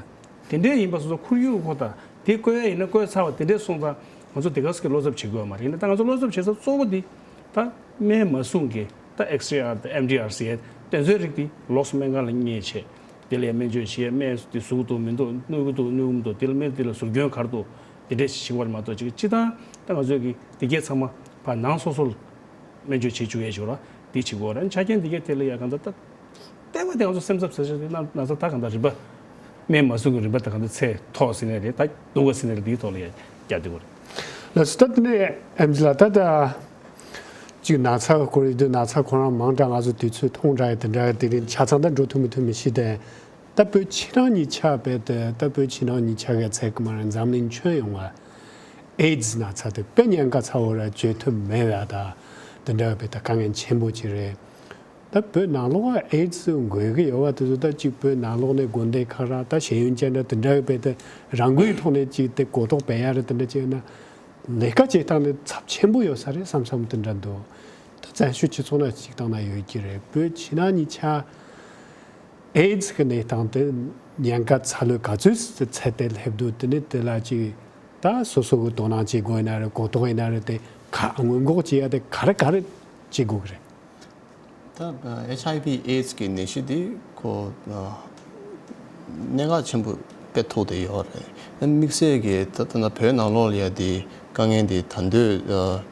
དེ་འདྲའི་ཡིན་པ་སོ་སོ་ཁོར་ཡུག་ཁོ་ད་དེ་བཀོལ་ཡ་ཡིན་ན་བཀོལ་ཚར་བ་དེ་འདྲའི་སོང་ཙང་ང་ཚོ་དེ་ག་ས་གི་བློ་འཚབ་བྱེད་དགོས་མ་རེད། ཡིན་ན་ད་ང་ཚོ་བློ་འཚབ་བྱེད་ས་གཙོ་བོ་འདི་ད་སྨན་མ་བཟུང་གི་ད་ཨེགས་ཌི་ཨར་དང་ཨེམ་ཌི་ཨར་ཟེར་ཡ་དེ་ཚོའི་རིགས་དེ་ལོགས་སུ་སྨན་ཁང་ལ་བསྙལ་བྱས། དེ་ལ་སྨན་བཅོས་བྱས། སྨན་དེ་ཟུག་འདུག་མི་འདུག་གནོད་ཀྱི་འདུག་གནོད་ཀྱི་མི་འདུག་དེ་ལ་སྨན་དེ་ལ་ཟུར་སྐྱོན་ག་རེ་འདུག་དེ་འདྲས་ཞིག་བྱེད་དགོས་རེད་མ་གཏོགས། ཅིག་སྤྱིར་བཏང་ད་ང་ཚོའི་གི་དེ་གས་ཚང་མ་ཕར་ནང་སོ་སོ་ལ་སྨན་བཅོས་བྱེད་བཅུག་ཡས་ཅིག་ཡོད་ར། དེ་བྱེད་དགོས་རེད། ཆ་རྐྱེན་དེ་གས་དེ་ལ་ཡ་གང་ལྟར་ད་ལྟེ་བ་དེ་ང་ཚོ་སེམས་འཚབ་ཟེར་ཆ་དེ་ན་ན་ཚ་ད་གང་ལྟར་རིམ་པ་སྨན་མ་བཟུང་གི་རིམ་པ་ད་གང་ལྟར་ཚད་མཐོ་ཟེར་ནའི་རེད། ད་སྡུག་ག་ཟེར་ནའི་རེད། དེའི་ཐོག་ལ་ཡ་རྒྱག་བསྡད་དགོས་རེད། ལགས་སོ། ད་དེ་ནས་ཨེམ་ཆི་ལགས། ད་ད་ཅིག་ན་ཚ་སྐོར་ཡིན་དུས་ན་ཚ་ཁོ་རང་མང་དྲགས་ང་ཚོ་དུས་ཚོད་ཐུང་དྲགས་ཡ་དེ་འདྲ་དེ་རིང་ཆ་ཚང་ད་འགྲོ་ཐུབ་མི་ཐུབ་མི་ཤེས་ཏེ། ད་བོད་ཕྱི་ནང་གཉིས་ཆ་བས་ཏེ། ད་བོད་ཕྱི་ནང་གཉིས་ཆ་གི་ཚད་ཀྱི་མ་རེད། འཛམ་གླིང་ཁྱོན་ཡོངས་ལ་ཨེ་ཛི་ན་ཚ་དེ་དཔེ་ཉེན་ཁ་ཚ་བོ་ར། བཅོས་ཐུབ་མེད་པ་ད་དེ་འདྲ་བས་ད་དཀའ་ངལ་ཆེན་པོ་ཅིག་རེད། ད་བོད་ནང་ལོགས་ཨེ་ཛི་འགོས་ཀྱི་ཡོད་པ་དེ་ཚོ་ད་ཅིག་བོད་ནང་ལོགས་ནས་དགོན་སྡེ་ཁག་ར་ད་ཤེས་ཡོན་ཅན་འདྲ་དེ་འདྲ་བས་ད་རང་འགུལ་ཐོག་ནས་ཅིག་དེ་གོ་རྟོགས་སྤེལ་ཡ་རེད། དེ་འདྲ་བྱས་ན་ལས་ཀ་བྱེད་སྟངས་ནི་ཚབས་ཆེན་པོ་ཡོད་ས་རེད་བསམ་བསམ་དེ་འདྲ་འདུག་ད་བཙན་བྱོལ་སྤྱི་ཚོགས་ནང་ཅིག་བཏང་ན་ཡོད་ཀྱི་རེད། བོད་ཕྱི་ནང་གཉིས་ཆ་ཨེ་ཛི་གི་གནས་སྟངས་དེ་ཉེན་ཁ་ཚ་ལོས་ག་ཚོད་ཚད་དེ་སླེབས་འདུག་དེ་ནི་དེ་ལ་ཅིག་ད་སོ་སོ་གི་དོ་སྣང་བྱེད་དགོས་ཡིན་ན་རེད། གོ་རྟོགས་ཡིན་ན་རེད། དེ་ག་སྔོན་འགོག་བྱེད་ཡ་དེ་ག་རེ་ག་རེ་བྱེད་དགོས་ཀྱི་རེད། ད་ཨེཆ་ཨའི་ཝི་ཨེ་ཛི་གི་ནད་གཞི་འདི་ཁོ་གནད་འགག་ཆེན་པོ་དཔེ་ཐུག་བསྡད་ཡོད་རེད། དམིགས་བསལ་གྱི་ད་ད་ལྟ་བོད་ནང་ལོགས་ལ་ཡ་འདི་དཀའ་ངལ་འདི་ད་དུང་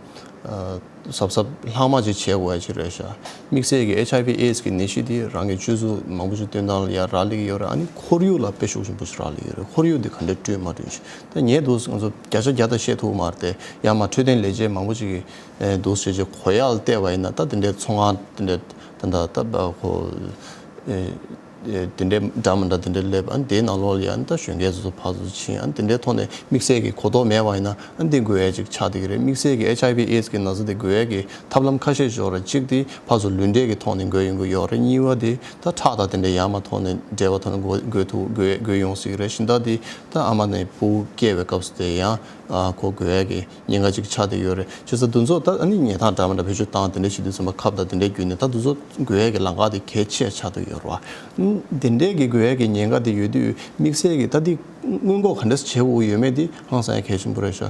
གཟབ་གཟབ་ལྷག་མ་ཅིག་བྱེད་དགོས་ཡ་ཅིག་རེད་ཤག་དམིགས་བསལ་གྱི་ཨེཆ་ཨའི་ཝི་ཨེ་ཛི་གི་ནད་གཞི་འདི་རང་གི་སྤྱོད་ཚུལ་མང་པོ་ཅིག་སྟོན་སྟངས་ལ་ཡ་རག་ལས་ཀྱི་ཡོད་རེད། ཨ་ནི་ཁོར་ཡུག་ལ་དཔེ་ཤུགས་ཆེན་པོ་ཞིག་རག་ལས་ཀྱི་ཡོད་རེད། ཁོར་ཡུག་འདི་ག་འདྲ་བསྐྲུན་མ་བསྐྲུན་ཞིག་ད་ངས་འདུག་ང་ཚོ་བརྒྱ་ཆ་བརྒྱ་ད་བཤད་ཐུབ་མ་རེད་དེ། ཡང་མ་འཕྲོད་བསྟེན་ལས་བྱེད་མང་པོ་ཅིག་གིས་འདུག་བྱས་བྱས་གོ་ཡག་ལ་བལྟས་པ་ཡིན་ན། ད་དེ་འདྲའི་ཚོང་ཁང་དེ་འདྲའི་ད་ད་ད་ཁོ་དེ་འདྲའི་འདྲ་མི་འདྲ་དེ་འདྲའི་སླེབས། ཨ་ནི་དེའི་ནང་ལོགས་ལ་ཡ་ཨ་ནི་ད་གཞོན་སྐྱེས་ཚོ་ཚོ་ཕར་ཚུར་ཕྱིན། ཨ་ནི་དེ་འདྲའི་ཐོག་ནས་དམིགས་བསལ་གྱི་གོ་རྟོགས་མེད་པ་ཡིན་ན་ཨ་ནི་དེ་འགོས་ཡ་ཅིག་ཆགས་བསྡད་ཀྱི་རེད། དམིགས་བསལ་གྱི་ཨེཆ་ཨའི་ཝི་ཨེ་ཛི་གི་ན་ཚ་དེ་འགོས་ཡ་གི་ཐབས་ལམ་ཁ་ཤས་ཤིག་ཡོད་རེད། གཅིག་དེ་ཕར་ཚུར་ལུས་འབྲེལ་གྱི་ཐོག་ནས་འགོས་ཡོང་གི་ཡོད་རེད། གཉིས་པ་དེ་ད་ཁྲག་དང་དེ་འདྲའི་ཡར་མར་ཐོག་ནས་འབྲེལ་བ་ཐོག་ནས་འགོས་འགོས་ཐུབ་འགོས་འགོས་ཡོང་སྲིད་ཀྱི་རེད། གཞན་དག་དེ་ད་ཨ་མ་ནས་ཕྲུ་གུ་སྐྱེས་པའི་སྐབས་སུ་དེ་ཡང་ཨ་ཁོ་འགོས་ཡ་གི་ཉེན་ཁ་ཅིག་ཆགས་བསྡད་ཡོད་རེད། བྱས་ཙང་འདི་ཚོ་ད་ཨ་ནི་ཉལ་ཐང་འདྲ་མི་འདྲ་བེད་སྤྱོད་བཏང་། དེ་འདྲ་བྱེད་དུས་ཙམ་པ་ཁབ་དང་དེ་འདྲའི་བརྒྱུད་ནས་ད་འདི་ཚོ་འགོས་ཡ་གི་ལམ་ཁ་དེ་གལ་ཆེ་ཆགས་བསྡད་ཡོད་རེད་བ། དེ་འདྲའི་གི་འགོས་ཡ་གི་ཉེན་ཁ་དེ་ཡོད་དུས་དམིགས་བསལ་གྱི་ད་འདི་སྔོན་འགོག་ག་འདྲས་བྱེད་དགོས་ཡོད་མེད་དེ་ཧང་སང་ཡ་གལ་ཆེན་པོ་རེད་ཤག་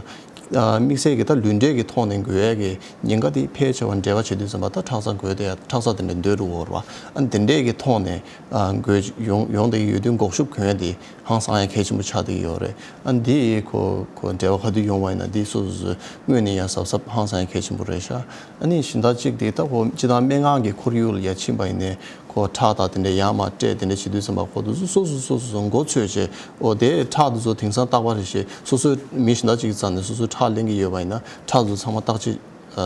ཨ་དམིགས་བསལ་གྱི་ད་ལུས་འབྲེལ་གྱི་ཐོག་ནས་འགོས་ཡས་ཀྱི་ཉེན་ཁ་དེ་ཕལ་ཆེ་བ་འབྲེལ་བ་བྱེད་དུས་ཙམ་པ་ད་ཁྲག་རྩ་འགོས་དེ་ཡ་ཁྲག་རྩ་དེ་འདྲ་འདོད་འགྲོ་བོར་བ་ཨ་དེ་འདྲས་ཀྱི་ཐོག་ནས་ཨ་འགོས་ཡོང་ཡོང་དེ་ཡོད་དུས་འགོག་ཤུགས་གོན་ཡས་དེ་ཧང་སང་ཡ་གལ་ཆེན་པོ་ཆགས་བསྡད་ཡོད་རེད། ཨ་འདི་ཁོ་ཁོ་འབྲེལ་བ་ག་དུས་ཡོང་བ་ཡིན་ན་འདི་སོ་སོ་སོའི་སྔོན་ནས་ཡ་གཟབ་གཟབ་ཧང་སང་ཡ་གལ་ཆེན་པོ་རེད་ཤག་ཨ་ནི་གཞན་དག་ཅིག་དེ་ད་ཁོ་སྤྱི་བཏང་སྨན་ཁང་གི་ཁོར་ཡུག་ལ་ཡ་ཕྱིན་པ་ཡིན་ནའི། ཁོ་ཁྲག་དང་དེ་འདྲ་ཡར་མར་སྤྲད་དེ་འདྲ་བྱེད་དུས་ཙམ་པ་ཁོ་དེ་ཚོ་སོ་སོ་སོ་སོ་མགོ་ཚོས་བྱས་ཨོ་དེ་ཁྲག་དེ་ཚོ་དེང་སང་རྟག་པར་རེ་བྱས་སོ་སོའི་མི་གཞན་དག་ཅིག་རྩ་ནས་སོ་སོའི་ཁྲག་ལེན་གྱི་ཡོད་པ་ཡིན་ན་ཁྲག་དེ་ཚོ་ཚང་མ་བརྟག་དཔྱད་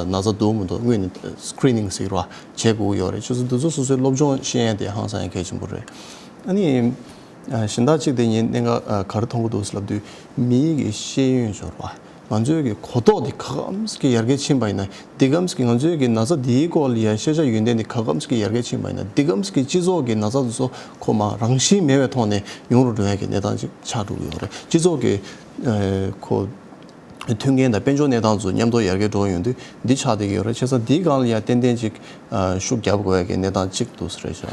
ན་ཚ་འདུག་མི་འདུག་སྔོན་ནས་སི་ཀི་རི་ནིང་ཟེར་བ་བྱེད་དགོས་ཀྱི་ཡོད་རེད། ཁྱོད་ཚོ་དེ་ཚོ་སོ་སོའི་སློབ་སྦྱོང་ཤེས་ཡ་དེ་ཧང་སང་ཡ་གལ་ཆེན་པོ་རེད། ཨ་ནི་གཞན་དག་ཅིག་དེ་ངས་གནད་འགག་ག་རེ་མཐོང་གི་འདུག་ལབ་དུས་མིའི་གི་ཤེས་ཡོན་སྦྱོར་བ། ང་ཚོའི་གི་གོ་རྟོགས་འདི་ག་གམ་གི་ཡར་རྒྱས་ཕྱིན་པ་ཡིན་ན་འདི་གམ་གི་ང་ཚོའི་གི་ན་ཚ་འདིའི་སྐོར་ལ་ཡང་ཤེས་བྱ་ཡོན་ཏན་འདི་ག་གམ་གི་ཡར་རྒྱས་ཕྱིན་པ་ཡིན་ན་འདི་གམ་གི་སྤྱི་ཚོགས་ཀྱི་ན་ཚ་དེ་ཚོ་ཁོ་མ་རང་བཞིན་མེད་པའི་ཐོག་ནས་ཡོང་རུ་འགྲོ་ཡ་གི་གནས་སྟངས་ཅིག་ཆགས་འགྲོ་གི་ཡོད་རེད། སྤྱི་ཚོགས་ཀྱི་ཁོ་མཐུན་རྐྱེན་དང་དཔལ་འབྱོར་གནས་སྟངས་ཚོ་མཉམ་དུ་ཡར་རྒྱས་འགྲོ་ཡོང་དུས་འདི་ཆགས་བསྡད་ཀྱི་ཡོད་རེད། བྱས་ཙང་འདིའི་སྒང་ལ་ཡང་ཏན་ཏན་ཅིག་ཤུགས་རྒྱབ་དགོས་ཡ་གི་གནས་སྟངས་ཅིག་འདུག་ས་རེད་ཤག་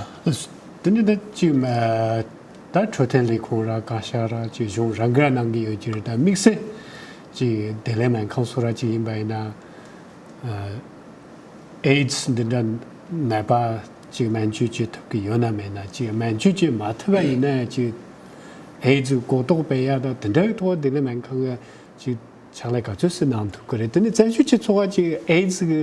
དེ་ནི་ད་ཅིག་མ་ད་འཕྲོད་བསྟེན་ལས་ཁུངས་ར་བཀའ་ཤག་ར་ཅིག་གཞུང་རང་འགན་གནང་གི་ཡོད་ཀྱི་རེད། ད་དམིགས་བསལ་ཅིག་བདེ་ལེགས་སྨན་ཁང་སོགས་ར་ཅིག་ཡིན་པ་ཡིན་ན་ཨེ་ཌི་སི་འདི་འདྲ་ནད་པ་ཅིག་སྨན་བཅོས་བྱེད་ཐུབ་ཀྱི་ཡོད་ན་མེད་ན་ཅིག་སྨན་བཅོས་བྱེད་མ་ཐུབ་པ་ཡིན་ན་ཡང་ཅིག་ཨེ་ཌི་སི་གོ་རྟོགས་སྤེལ་ཡ་ད་དེ་འདྲ་གི་ཐོག་བདེ་ལེགས་སྨན་ཁང་གི་ཅིག་ཕྱག་ལས་ག་ཚོད་སུ་གནང་ཐུབ་ཀྱི་རེད། དེ་ནི་བཙན་བྱོལ་སྤྱི་ཚོགས་ཀ་ཅིག་ཨེ་ཌི་སི་གི་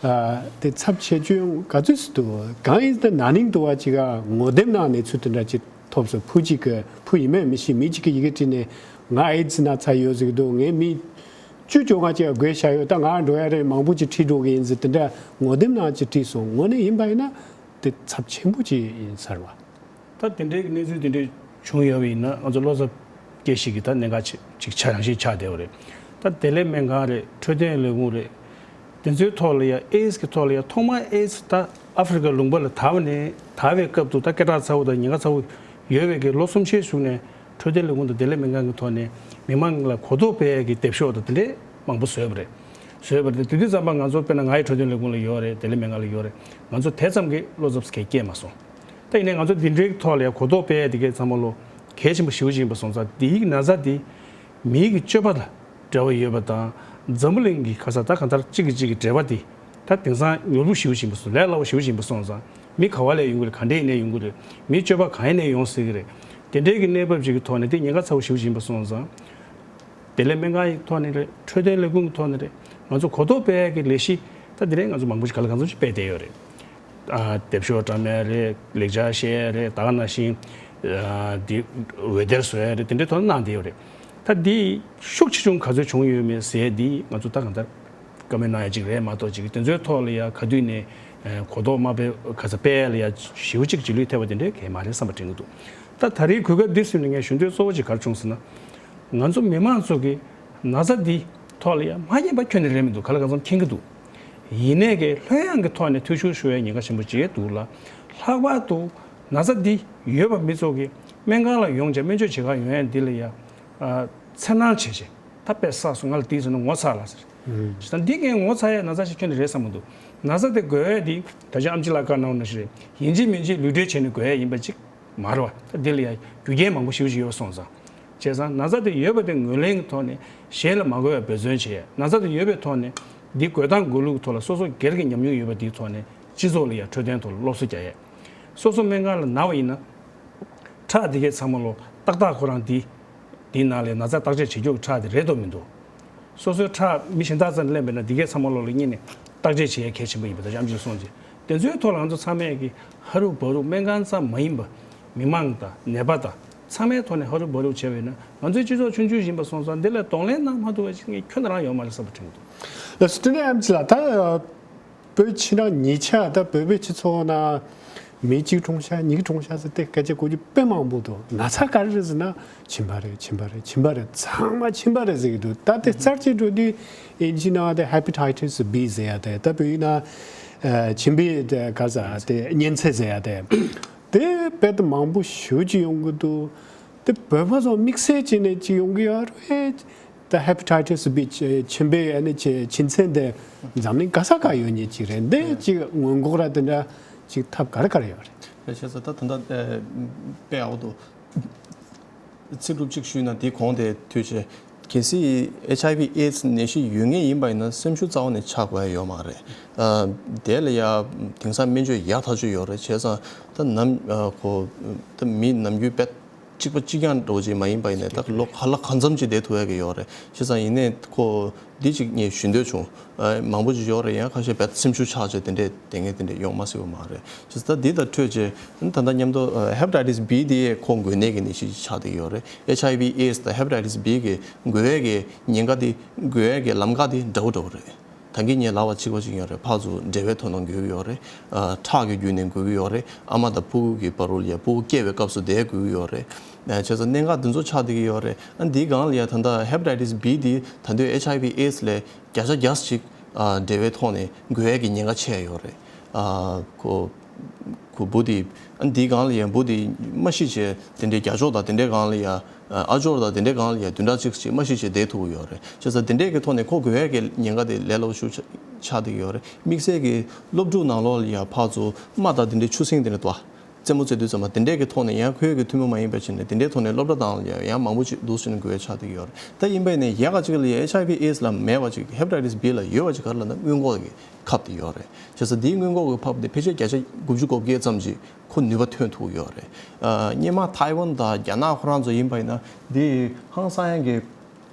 ཨ་དེ་ཚབས་ཆེ་ཆུང་ག་ཚོད་སུ་འདུག་གང་ཡིན་ད་ན་ནིང་དུ་བ་ཅིག་ག་ངོ་དེབ་ནང་གནས་ཚུལ་དེ་འདྲ་ཅིག་ཐོབ་སོང་། བུ་གཅིག་གི་བུ་ཡིན་མིན་མི་ཤེས། མི་གཅིག་གི་ཡི་གེ་བྲིས་ནས་ང་ཨེ་ཌི་སི་ན་ཚ་ཡོད་ཟེར་གི་འདུག་ངའི་མི་བཅུ་བཅོ་ལྔ་ཅིག་འགོས་བཞག་ཡོད། ད་ང་འགྲོ་ཡ་རེད། མང་པོ་ཅིག་ཁྲིད་འགྲོ་གི་ཡིན་ཟེར་དེ་འདྲ་ངོ་དེབ་ནང་ཅིག་བྲིས་སོང་། དངོས་གནས་ཡིན་པ་ཡིན་ན་དེ་ཚབས་ཆེན་པོ་ཅིག་ཡིན་ས་རེད་བ། ད་དེ་འདྲའི་གི་གནས་ཚུལ་དེ་འདྲའི་བྱུང་ཡོད་པ་ཡིན་ན་ང་ཚོ་བློ་འཚབ་སྐྱེ་གཞི་གི་ད་གནད་འགག་ཅིག་ཅིག་ཆགས་རང་བཞིན་ཆགས་བསྡད་པ་རེད། ད་བདེ་ལེགས་སྨན་ཁང་རེད། འཕྲོད་བསྟེན་ལས་ཁུངས་རེད། དེ་ཚོའི་ཐོག་ལ་ཡ་ཨེ་ཌི་སི་གི་ཐོག་ལ་ཡ་ཐོག་མར་ཨེ་ཌི་སི་ད་ཨ་ཧྥེ་རི་ཀ་ལུང་པ་ལ་དར་བ་ནས་དར་བའི་སྐབས་དུ་ད་སྐད་གྲགས་ཚ་བོ་དང་ཉེན་ཁ་ཚ་བོ་ཡོད་པའི་གི་ལོ་གསུམ་ཕྱེད་བཞུགས་ནས་འཕྲོད་བསྟེན་ལས་ཁུངས་དང་བདེ་ལེགས་སྨན་ཁང་གི་ཐོག་ནས་མི་མང་ལ་གོ་རྟོགས་སྤེལ་ཡ་གི་དེབ་ཤོག་དང་དེ་འདྲའི་མང་པོ་བཟོས་པ་རེད། བཟོས་པ་རེད། དེ་དུས་ཙམ་པ་ང་ཚོ་དཔེར་ན་ང་ཡི་འཕྲོད་བསྟེན་ལས་ཁུངས་ལ་ཡོད་རེད། བདེ་ལེགས་སྨན་ཁང་ལ་ཡོད་རེད། ང་ཚོ་དེ་ཙམ་གྱི་བློ་འཚབ་གས་སྐྱེས་མ་སོང་། ད་ཡིན་ནའི་ང་ཚོ་འདི་འདྲའི་ཐོག་ལ་ཡང་གོ་རྟོགས་སྤེལ་ཡ་དེ་གའི་ཚང་མ་ལོ་གལ་ཆེན་པོ་ཞེ་པོ་ཅིག་ཡིན་པ་སོང་ཙང་འདིའི་ན་ཚ་འདི་མིའི་གི་སྤྱོད་པ་དང་འབྲེལ་བ་ཡོད་པ་དང་འཛམ་བུ་གླིང་གི་ཁ་ས་ད་གང་ལྟར་གཅིག་གིས་གཅིག་གི་འབྲེལ་བ་འདི་ད་དེང་སང་ཉོ་སྒྲུབ་ཞེ་པོ་ཅིག་ཡིན་པ་སོང་། ལས་སླ་བོ་ཞེ་པོ་ཅིག་ཡིན་པ་སོང་ཙང་མི་ག་བ་ལ་ཡོང་གི་རེད། ག་འདྲས་ཡིན་ནའི་ཡོང་གི་རེད། མིའི་སྤྱོད་པ་གང་ཡིན་ནའི་ཡོང་སྲིད་གི་རེད། དེ་འདྲའི་གི་གནས་བབ་ཅིག་གི་ཐོག་ནས་འདི་ཉེན་ཁ་ཚ་བོ་ཞེ་པོ་ཅིག་ཡིན་པ་སོང་ཙང་། བདེ་ལེགས་སྨན་ཁང་གི་ཐོག་ནས་རེད། འཕྲོད་བསྟེན་ལས་ཁུངས་ཀྱི་ཐོག་ནས་རེད། ང་ཚོ་གོ་རྟོགས་སྤེལ་ཡག་གི་ལས་གཞི་ད་དེ་རིང་ང་ཚོ་མང་པོ་ཞིག་ག་ལ་གང་འཚམ་ཞིག་སྤེལ་བསྡད་ཡོད་རེད། ཨ་དེབ་ཤོག་བཀྲམ་ཡག་རེད། ལེགས་སྦྱར་བཤད་ཡག་རེད། ད་ག་ནང་བཞིན་ཨ་འདི་འོད་སྡེར་བཟོ་ཡག་རེད། དེ་འདྲའི་ཐོག་ནས་གནང་བསྡད་ཡོད་རེད། ད་འདི་ཤུགས་ཆེ་ཆུང་ག་ཚོད་བྱུང་ཡོད་མེད་ཟེར་འདི་ང་ཚོ་ད་གང་ལྟར་བཀའ་མོལ་གནང་ཡག་ཅིག་རེད་མ་གཏོགས་ཅིག་དེ་ཚོའི་ཐོག་ལ་ཡ་ག་དུས་ནས་གོ་རྟོགས་མ་སྤེལ་ག་ཚ་སྤེལ་ཡག་ལ་ཡ་ཞེ་པོ་ཅིག་རྗེས་ལུས་ཐེབས་པ་དེ་འདྲའི་གང་ཡང་མ་རེད་བསམ་པ་དྲན་གྱི་འདུག་ད་ད་རེས་གོ་སྐབས་འདི་ཟིན་ནས་ངས་ཞུ་འདོད་གཙོ་བོ་ཅིག་ག་རེ་བྱུང་ཟེར་ན། ང་ཚོ་མི་མང་ཚོ་གིས་ན་ཚ་འདི་ཐོག་ལ་ཡ་མ་མཁྱེན་པ་ཁྱོན་ནས་རེད་མི་འདུག་ག་ལ་གང་འཚམ་མཁྱེན་གྱི་འདུག་ཡིན་ནའི་གི་ལྷོད་ཡངས་ཀྱི་ཐོག་ནས་འཐུས་ཤོར་ཤོར་ཡ་ཉེན་ཁ་ཆེན་པོ་ཅིག་འདུག་ལ། ལྷག་པར་དུ་ན་ཚ་འདི་ཡོད་པ་མི་ཚོ་གིས་སྨན་ཁང་ལ་ཡོང་བྱས་སྨན་བཅོས་བྱེད་གར་ཡོང་ཡ་འདི་ལ་ཡ་ཨ་འཚེར་སྣང་བྱས་བྱས་ད་དཔེ་བསགས་སོང་། ང་ལ་དེ་ཟེར་ན་ངོ་ཚ་ལ་ཟེར། ད་འདི་ངས་ངོ་ཚ་ཡ་ན་ཚ་ཞིག་ཁྱོན་ནས་རེད་བསམ་མི་འདུག་ན་ཚ་དེ་འགོས་ཡ་འདི་ད་ཆ་ཨམ་ཆི་ལགས་བཀའ་གནང་བ་ནང་བཞིན་རེད། ཡིན་གཅིག་མིན་གཅིག་ལུས་འབྲེལ་བྱས་ནས་འགོས་ཡ་ཡིན་པ་ཅིག་མ་རེད་བ། ད་འདི་ལ་ཡང་རྒྱུ་རྐྱེན་མང་པོ་ཞེ་པོ་ཅིག་ཡོད་པ་སོང་ཙང་། བྱས་ཙང་ན་ཚ་དེ་ཡོད་པ་དེ་ངོས་ལེན་གྱི་ཐོག་ནས་གཞན་ལ་མ་འགོས་པའི་འབད་བརྩོན་བྱེད་ཡ། ན་ཚ་དེ་ཡོད་པའི་ཐོག་ནས་འདི་འགོས་སྟངས་འགོས་ལུགས་ཐོག་ལ་སོ་སོ་སྒེར་གྱི་ཉམས་མྱོང་ཡོད་པ་དེའི་ཐོག་ནས་སྤྱི་ཚོགས་ལ་ཡང་འཕྲོད་བསྟེན་ཐོག་ལ་སློབ་གསོ་རྒྱག་ཡ། སོ་སོ་སྨན་ཁང་ལ་ན་བ་ཡིན་ན། ཁྲག་འདི་གའི་ཚང་མ་ལོ་ཏག་ཏག་ཁོ་རང་འདི་འདིའི་ནང་ལ་ན་ཚ་བརྟག་དཔྱད་བྱེད་རྒྱུ་གི་ཁྲག་དེ་རེད་དོ་མི་འདུག་སོ་སོའི་ཁྲག་མི་གཞན་དག་རྩ་ནས་ལེན་པས་ན་འདི་གའི་ཚང་མ་ལོ་ལ་གཉིས་ནས་བརྟག་དཔྱད་བྱེད་ཡ་གལ་ཆེན་པོ་ཡིན་པ་དང་ཡང་ཅིག་སོང་རྗེས་དེ་ཚོའི་ཐོག་ལ་ང་ཚོ་ཚང་མས་ཀྱི་ཧ་རུ་བ་རུ་སྨན་ཁང་ཙམ་མ་ཡིན་པ་མི་མང་དང་ནད་པ་དང་ཚང་མའི་ཐོག་ནས་ཧ་རུ་བ་རུ་བྱས་པས་ན་ང་ཚོའི་སྤྱི་ཚོགས་ཆུང་ཆུང་ཡིན་པ་སོང་ཙང་འདི་ལ་གདོང་ལེན་གནང་མ་ཐུབ་པ་ཞིག་ངས་ཁྱོན་ནས་རང་ཡོད་མ་རེད་བསམ་པ་དྲན་གྱི་འདུག་ལགས་སོ། དེ་ནས་ཨམ་ཆི་ལགས་ད། བོད་ཕྱི་ནང་གཉིས་ཆ་ད་བོད་པའི་སྤྱི་ཚོགས་ནང་མི་གཅིག་གྲོངས་ཤག་གཉིས་གྲོངས་ཤག་ཟེར་ཏེ་སྐད་ཆ་གོ་རྒྱུ་དཔེ་མང་པོ་འདུག་ན་ཚ་ག་རེ་རེད་ཟེར་ན་མཆིན་པ་རེད། མཆིན་པ་རེད། མཆིན་པ་རེད། ཚང་མ་མཆིན་པ་རེད་ཟེར་གྱི་འདུག་ད་དེ་རྩད་གཅོད་འགྲོ་དུས་ཨིན་ཇི་ནང་དེ་ཧེ་པ་ཊའི་ཊི་སི་བི་ཟེར་ཡ་དེ་ད་བོད་ཡིག་ནང་མཆིན་པའི་དེ་ག་ཟེར་དེ་གཉན་ཚད་ཟེར་ཡ་དེ་དེ་དཔེ་ད་མང་པོ་ཞེ་པོ་ཅིག་ཡོང་གི་འདུག་དེ་བོད་པ་ཚོ་དམིགས་བསལ་བྱས་ནས་ཅིག་ཡོང་གི་ཡོད་རེད། ད་ཧེ་པ་ཊའི་ཊི་སི་བི་མཆིན་པའི་ཨ་ནི་མཆིན་ཚད་འདི་འཛམ་གླིང་ག་ས་ག་ཡོད་མཁན་ཅིག་རེད། འདི་ཅིག་སྔོན་འགོག་ར་དེ་འདྲ་ཅིག་ཐབས་ག་རེ་ག་རེ་ཡོད་རེད། རེད་བྱས་ཙང་ད་ད་ལྟ་དཔེ་ཡག་པོ་འདུག་ཚིག་གྲུབ་ཅིག་ཞུས་ན་དེ་གོང་དེ་དུས་ཆེ་ གལ་སྲིད་ཨེཆ་ཨའི་ཝི་ཨེ་ཌི་སི་ནད་གཞི་ཡོད་མཁན་ཡིན་པ་ཡིན་ན་སེམས་ཤུགས་རྩ་བ་ནས་ཆག་དགོས་ཡ་ཡོད་མ་རེད། ཨ། དེ་ལ་ཡ་དེང་སང་སྨན་བཅོས་ཡག་ཐག་ཆོད་ཡོད་རེད། བྱས་ཙང་ད་ནམ་ཨ་ཁོ་ད་མི་ནམ་རྒྱུན་དཔེ་གཅིག་པ་གཅིག་རྐྱང་འདྲ་བོ་ཅིག་མ་ཡིན་པ་ཡིན་ནའི་ད་ལོ་ག་ལ་གང་འཚམ་ཅིག་བསྡད་ཐུབ་ཡ་གི་ཡོད་རེད། བྱས་ཙང་ཡིན་ནའི་ཁོ་འདི་ཅིག་ངས་ཞུ་འདོད་བྱུང་། ཨ། མང་པོ་ཅིག་ཡོད་རེད། ཡང་ཁ་ཤས་དཔེ་སེམས་ཤུགས་ཆག་བྱས་དེ་འདྲས་དེ་ངས་དེ་འདྲས་ཡོང་མ་སྲིད་པ་མ་རེད། བྱས་ཙང་ད་འདི་དང་འཕྲོད་བྱས་ད་ལྟ་མཉམ་དུ་ཨ་ཧེ་པ་ཊའི་ཊི་སི་བི་དེ་ཁོ་འགོས་ནད་ཀྱི་ནད་གཞི་ཆགས་བསྡད་ཀྱི་ཡོད་རེད། ཨེཆ་ཨའི་ཝི་ཨེ་ཌི་སི་དང་ཧེ་པ་ཊའི་ཊི་སི་བི་གི་འགོས་ཡས་ཀྱི་ཉེན་ཁ་དེ་འགོས་ཡས་ཀྱི་ལམ་ཁ་དེ་འདྲ་བོ་འདྲ་བོ་རེད། ད་གིན་ངས་ལབ་པ་གཅིག་པ་གཅིག་ཡོད་རེད། ཕར་ཚུར་འབྲེལ་བའི་ཐོག་ནས་འགོས་ཀྱི་ཡོད་རེད། ཨ། ཁྲག་གི་བརྒྱུད་ནས་འགོས་ཀྱི་ཡོད་རེད། ཨ་མ་དང་ཕྲུ་གུ་གི་བར་དུ་ལ་ཡ་ཕྲུ་གུ་སྐྱེ་བའི་སྐབས་སུ་དེ་འགོས་ཀྱི་ཡོད་རེད། ཨ། བྱས་ཙང་གནད་འགག་འདི་ཚོ་ཆགས་བསྡད་ཀྱི་ཡོད་རེད། ཨ། འདིའི་སྒང་ལ་ཡ་ད་ལྟ་ཧེ་པ་ཊའི་ཊི་སི་བི་འདི་ད་དུང་ཨེཆ་ཨའི་ཝི་ཨེ་ཌི་སི་ལས་བརྒྱ་ཆ་བརྒྱ་ཅིག་ཨ། འབྲེལ་བའི་ཐོག་ནས་འགོས་ཡས་ཀྱི་ཉེན་ཁ་ཆེ་ཡོད་རེད། ཨ། ཁོ་ཁོ་བུ་དེ་ཨ་འདིའི་སྒང་ལ་ཡ་བུ་དེ་མ་ཤི་བྱས་དེ་འདྲའི་རྒྱ་ཅོག་དང་དེ་འདྲའི་སྒང་ལ་ཡ། ཨ་ཅོག་དང་དེ་འདྲའི་སྒང་ལ་ཡ་བདུན་ཕྲག་གཅིག་ཅིག་མ་ཤི་བྱས་བསྡད་ཐུབ་ཀྱི་ཡོད་རེད། བྱས་ཙང་དེ་འདྲའི་གི་ཐོག་ནས་ཁོ་འགོས་ཡས་ཀྱི་ཉེན་ཁ་དེ་ལས་སླ་པོ་ཞིག་ཆགས་ཆགས་བསྡད་ཀྱི་ཡོད་རེད། དམིགས་བསལ་གྱི་སློབ་ཕྲུག་ནང་ལོགས་ལ་ཡ་ཕར་ཚུར་རྨ་དང་དེ་འདྲའི་ཆུ་སྲིན་དེ་འདྲ་འདུག་ཨ། རྩེད་མོ་རྩེ་དུས་ཙམ་པ་དེ་འདྲས་ཀྱི་ཐོག་ནས་ཡང་ཁོའི་གི་ཐུན་མོང་མ་ཡིན་པའི་ཆ་ནས་དེ་འདྲའི་ཐོག་ནས་སློབ་གྲྭ་དང་ཡང་མང་པོ་ཅིག་འདུག་ཟེར་ནས་འགོས་ཆགས་བསྡད་ཀྱི་ཡོད་རེད། ད་ཡིན་པ་ཡིན་ནའི་ཡག་ག་ཅིག་ལ་ཡ་ཨེཆ་ཨའི་ཝི་ཨེ་ཌི་སི་ལ་མེད་པ་ཅིག་ཧེ་པ་ཊའི་ཊི་སི་བི་ལ་ཡོད་པ་ཅིག་ག་རེ་ལབ་ན་སྔོན་འགོག་གི་ཁབ་དེ་ཡོད་རེད། བྱས་ཙང་འདིའི་སྔོན་འགོག་གི་ཁབ་དེ་ཕལ་ཆེར་བརྒྱ་ཆ་དགུ་བཅུ་གོ་བརྒྱད་ཙམ་ཅིག་ཁོ་ནུས་པ་ཐོན་ཐུབ་ཡོད་རེད། ཨ། སྔོན་མ་ཐའེ་ཝན་དང་རྒྱ་ནག་ཁོ་རང་ཚོ་ཡིན་པ་ཡིན་ན་འདི་ཧང་སང་ཡང་གི་